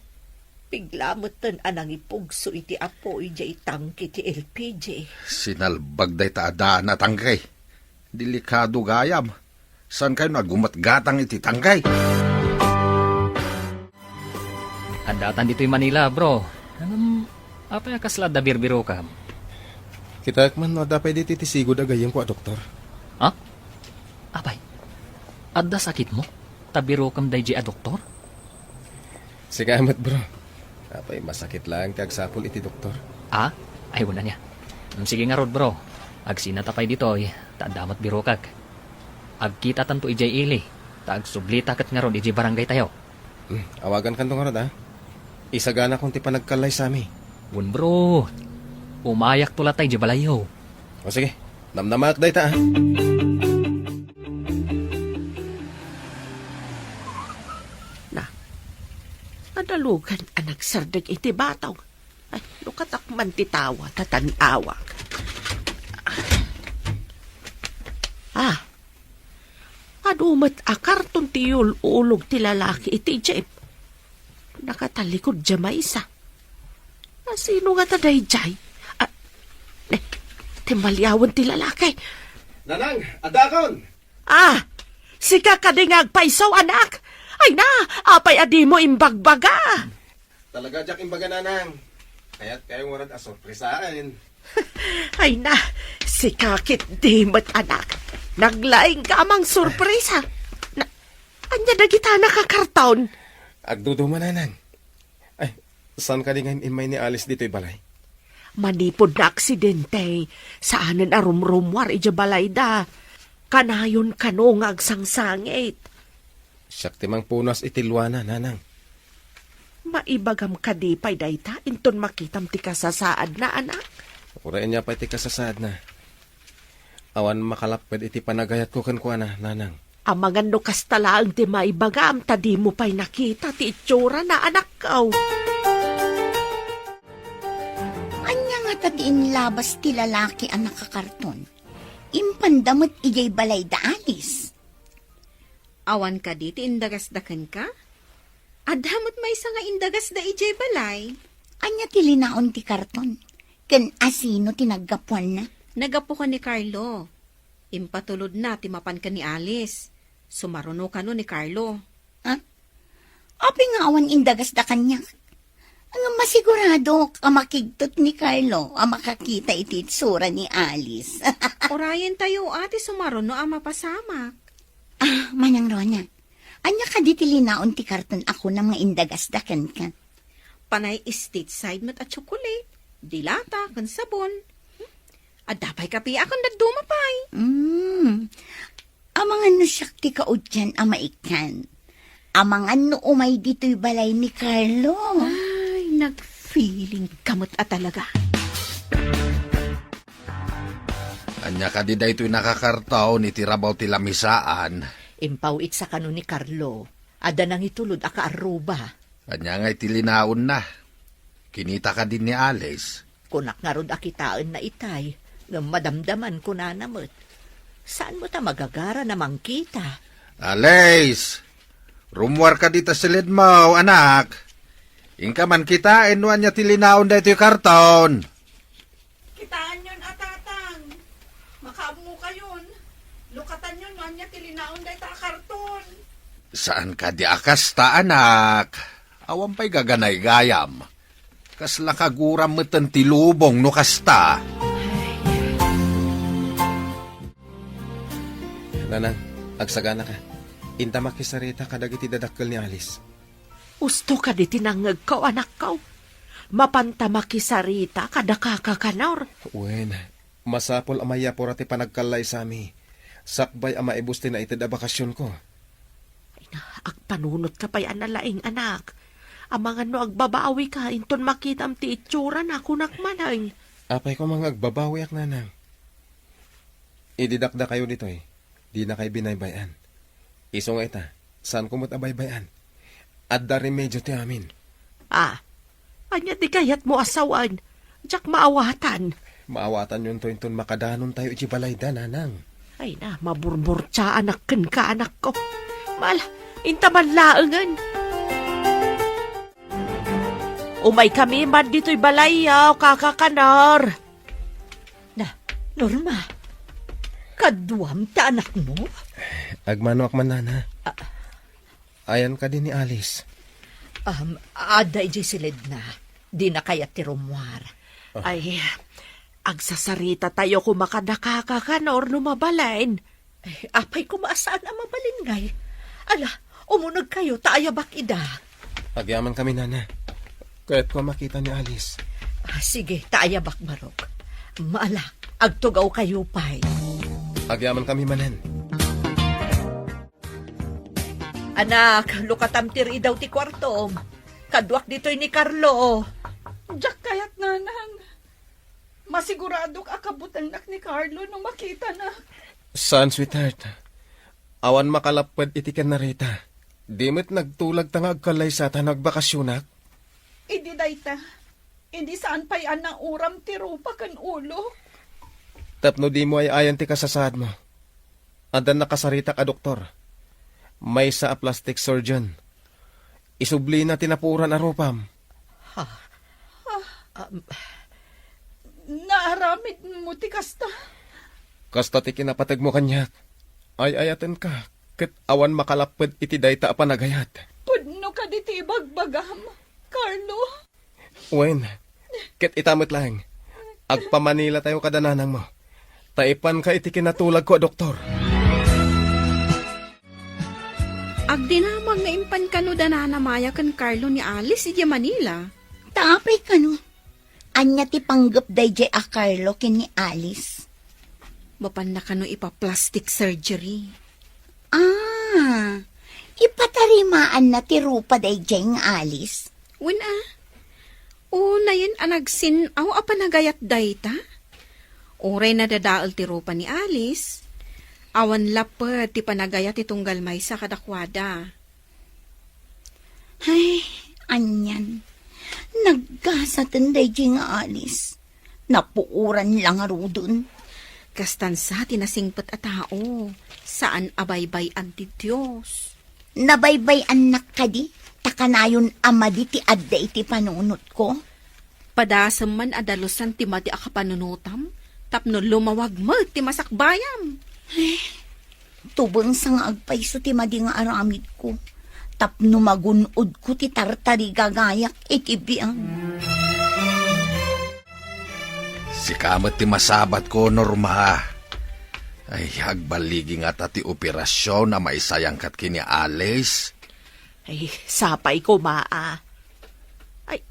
Pigla metten a nangipugso iti apoy diay tangke ti L P G. Sinalbag dayta a daan a tangke. Delikado gayam. Saan kayo nga gumatgatang iti tangke? Addatan ditoy Manila, bro. Ngem, apay a kasla adda birbirokam? Kitaek man no adda pay ditoy ti sigud a gayyemko a doktor. Ha? Apay, adda sakitmo? Ta birokam daydiay a doktor? Sika met, bro. Apay, masakit laeng ti agsapul iti doktor. Ah? Ay, wen ania. Mm, sige ngarud, bro. Agsinata pay ditoy, ta adda met birokak. Agkitatanto idiay ili, ta agsublita ket ngarud idiay barangaytayo. Hmm, awagankanto ngarud, a. Isaganakon ti panagkallaysami. Wen, bro. Umayakto latay idiay balayyo. O sige, namnamaak dayta, a. Na, nadalugan a nagsardeng iti batong. Ay, lukatak man ti tawa, ta tan-awak. Ah, adu met a karton ti yul-ulog ti lalaki iti jeep. Nakatalikod diay maysa. A, sino ngata daydiay? Ah, eh, timmaliawen ti lalaki. Nanang, addaakon! Ah, sika kadi nga agpayso, anak? Ay na, apay a dimo imbagbaga? Talaga, diak imbaga, Nanang. Kayat kayo ngarud a sorpresaen. Ay na, sika ketdi met, anak. Naglaing ka a mangsorpresa. Na, ania dagita a nakakarton? Agduduma, Nanang. Ay, saan kadi nga immay ni Alice ditoy balay? Manipud naaksidente, saanen a rumrumuar idiay balayda. Kanayon kano nga agsangsangit. Siak ti mangpunas iti luana, Nanang. Maibagam kadi pay dayta inton makitam ti kasasaadna, anak? Uray ania pay ti kasasaadna. Awan makalapped iti panagayatko kenkuana, Nanang. Amangan no kasta laeng ti maibagam ta dimo pay nakita ti itsurana, anakko. Ania ngata ti inlabas ti lalaki a nakakarton? Impanda met idiay balayda Alice. Awan kadi ti indagasda kenka? Adda met maysa nga indagasda idiay balay. Ania ti linaon ti karton? Ken asino ti naggapuanna? Naggapu ken ni Carlo. Impatulodna ti mapan ken ni Alice. Sumaruno kano ni Carlo. Ha? Apay nga awan indagasda kaniak? Ngem masiguradok a makigtot ni Carlo a makakita iti itsura ni Alice. Urayentayo a ti sumaruno a mapasamak. Ah, Manang Rona, ania kadi ti linaon ti karton a kunam nga indagasda kenka? Panay Stateside met a tsokolate, dilata, ken sabon. Hmm? Adda pay kape a ken dadduma pay. Mm. Amangan no siak ti kauddian a maikkan. Amangan no umay ditoy balay ni Carlo. Ay, nagfeeling ka met a talaga. Ania kadi daytoy nakakarton iti rabaw ti lamisaan? Impaw-itsa kano ni Carlo. Adda nangitulod a kaarruba. Ania ngay ti linaonna? Kinita kadi ni Alice? Kunak ngarud a kitaenna itay, ngem madamdaman kunana met. Saan met a magagara a mangkita? Alice! Rummuar kadi ta silidmo, anak. Inka man kitaen no ania ti linaon daytoy karton. Kitaenyon a, Tatang. Makaammokayon. Lukatanyon no ania ti linaon dayta a karton. Saan kadi a kasta, anak? Awan pay gaganaygayam. Kasla kaguram metten ti lubong no kasta. Nanang, agsaganaka. Inta makisarita kadagiti dadakkel ni Alice. Usto kadi ti nangngegko, anakko. Mapanta makisarita kada kakakanor. Wen, masapul a mayapura ti panagkallaysami. Sakbay a maibbus ti naited a bakasionko. Ay na, agpanunotka pay a nalaing, anak. Amangan no agbabawika inton makitam ti itsurana, kunak manen. Apay koma nga agbabawiak, Nanang? Idi dakdakayo ditoy, dinakay binaybay-an. Isu nga ita, saanko met a baybay-an. Adda remedio ti amin. Ah, ania ti kayatmo a sawen? Diak maawatan. Maawatanyonto inton makadanontayo iti balayda, Nanang. Ay na, maburburtiaanak kenka, anakko. Mal, inta man laengen. Umaykami man ditoy balayyo, Kaka Kanor. Na, Norma, kaduam ti anakmo? Agmanoak man, Nana. Ah. Ayan kadi ni Alice? Um, adda idiay silidna. Dina kayat ti rummuar. Ah. Ay, agsasaritatayo koma kada Kaka Kanor no mabalin. Ay, apay koma a saan a mabalin ngay? Ala, umunegkayo ta ayabak ida. Agyamankami, Nana. Kayatko a makita ni Alice. Ah, sige, ta ayabak, Barok. Maala, agtugawkayo pay. Agyamankami manen. Anak, lukatam ti ridaw ti kuartom. Kaduak ditoy ni Carlo. Diak kayat, Nanang. Masiguradok a kabutelnak ni Carlo no makitana. Saan, sweetheart. Awan makalapped iti ken ni Rita. Di met nagtulagta nga agkallaysa ta nagbakasionak. Idi dayta, idi saan pay a nauram ti rupa ken ulo. Tapno dimo ay-ayan ti kasasaadmo. Adda nakasaritak a doktor. Maysa a plastic surgeon. Isublina ti napuoran a rupam. Ha? Um, naaramidmo ti kasta? Kasta ti kinapategmo kaniak. Ay-ayatenka, ket awan makalapped iti dayta a panagayat. Pudno kadi ti ibagbagam, Carlo? Wen, ket ita met laeng, agpa-Manila tayo kada nanangmo. Ta ipanka iti kinatulagko a doktor. Agdinamag nga impan kano da Nana Maya ken Carlo ni Alice idiay Manila. Ta apay kano? Ania ti panggep daydiay a Carlo ken ni Alice? Mapanna kano ipa-plastic surgery. Ah, ipatarimaanna ti rupa daydiay nga Alice? Wen a. Unayen a nagsin-aw a panagayat dayta? Uray nadadael ti rupa ni Alice, awan lapped ti panagayat ti tunggal maysa kadakuada. Ay, anian. Naggasaten daydiay nga Alice. Napuoran la ngaruden. Kastan sa ti nasingpet a tao, saan a baybay-an ti Dios. Nabaybay-annak kadi, ta kanayon a madi ti adda iti panunotko? Padasem man a dalusan ti madi a kapanunotam, tapno lumawag met ti masakbayam. Eh, tubengsa nga agpayso ti madi nga aramidko, tapno magun-odko ti tartarigagayak iti biag. Sika met ti masabatko, Norma. Ay, agballigi ngata ti operasion a maisayangkat ken ni Alice. Ay, sapay koma a. Ay,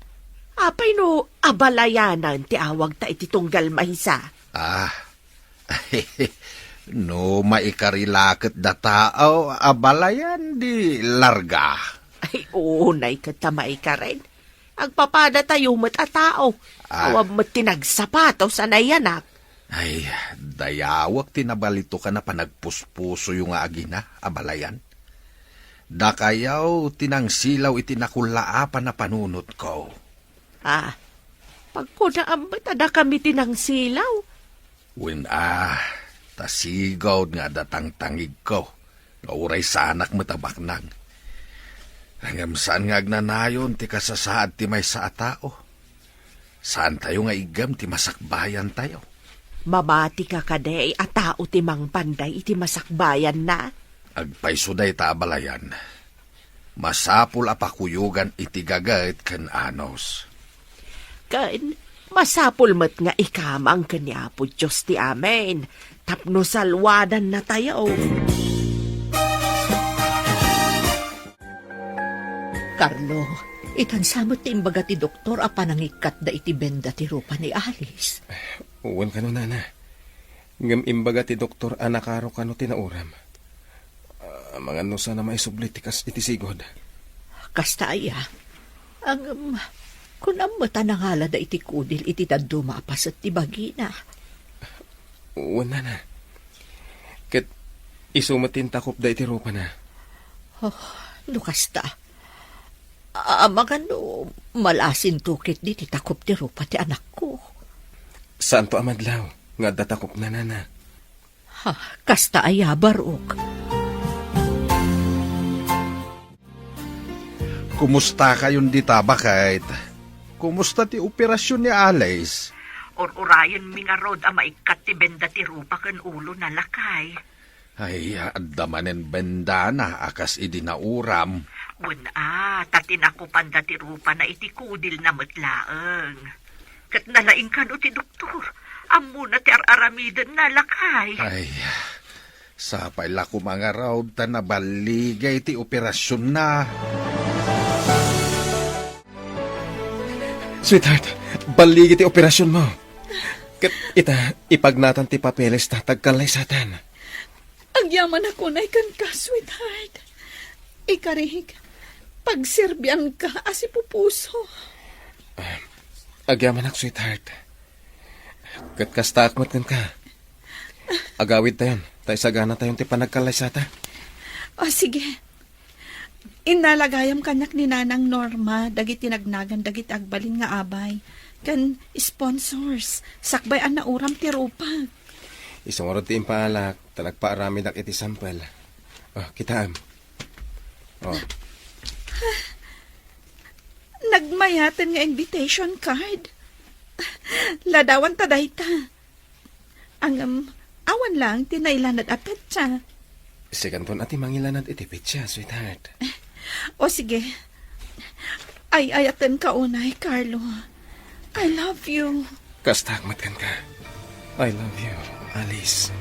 apay no abalayanan ti awagta iti tunggal maysa? Ah, no maikari la ket dataw, abalayan di larga. Ay, unay ket ta maikaren. Agpapadatayo met a tao. Ah. Awan met ti nagsapatos a nayanak. Ay, dayawek ti nabalitokan a panagpuspusoyo nga agina, abalayan. Dakayaw ti nangsilaw iti nakullaapan a panunotko. Ah, pagkunaam met a dakami ti nangsilaw? Wen a, ta sigud nga adda tangtangigko, nga uray saanak met a baknang. Ngem saan nga agnanayon ti kasasaad ti maysa a tao. Saantayo nga iggem ti masakbayantayo. Mamati ka kadi a tao ti mangpanday iti masakbayanna? Agpayso dayta, abalayan. Masapul a pakuyogan iti gaget ken anus. Ken masapul met nga ikamang ken ni Apo Dios ti amin tapno salwadannatayo. Carlo, itan sa met ti imbaga ti doktor a panangikkatda iti benda ti rupa ni Alice. Wen kano, nana. Ngem imbaga ti doktor a nakaro kano ti nauram. Amangan no saan a maisubli ti kas iti sigud. Kasta aya. Ngem, kunam met a nangalada iti kudil iti dadduma a paset ti bagina. Wen, nana. Ket isu met ti intakopda iti rupana. Oh, no kasta. Amangan no malasinto ketdi ti takop ti rupa ti anakko. Saanto a madlaw nga adda takopna, nana. Ha, kasta aya, Barok. Kumustakayon dita, baket? Kumusta ti operasyon ni Alice? Ur-urayenmi ngarud a maikkat ti benda ti rupa ken ulona, lakay. Ay, adda manen bendana a kas idi nauram. Wen a, ta tinakupanda ti rupana iti kudilna met laeng. Ket nalaing kano ti doktor. Ammona ti ar-aramidenna, lakay. Ay, sapay la koma ngarud ta naballigay ti operasyon na. Sweetheart, balligi ti operasyon mo. Ket ita, ipagnatan ti papeles ta tagkallaysatan. Agyamanak unay kenka, sweetheart. Ikarik, pagserbianka a sipupuso. Agyamanak, sweetheart. Ket kastaak met kenka. Agawidtayon, ta isaganatayon ti panagkallaysata. O, sige. Innala gayam kaniak ni Nanang Norma dagiti nagnagan dagiti agbalin nga abay ken sponsors sakbay a nauram ti rupak. Isu ngarud ti impaalak ta nagpaaramidak iti sampel. O, kitaem. O. Nagmayaten nga invitation card. Ladawanta dayta. Ngem, awan laeng ti nailanad a petsa. Sikanton a ti mangilanad iti petsa, sweetheart. O sige. Ay-ayatenka unay, Carlo. I love you. Kastaak met kenka. I love you, Alice.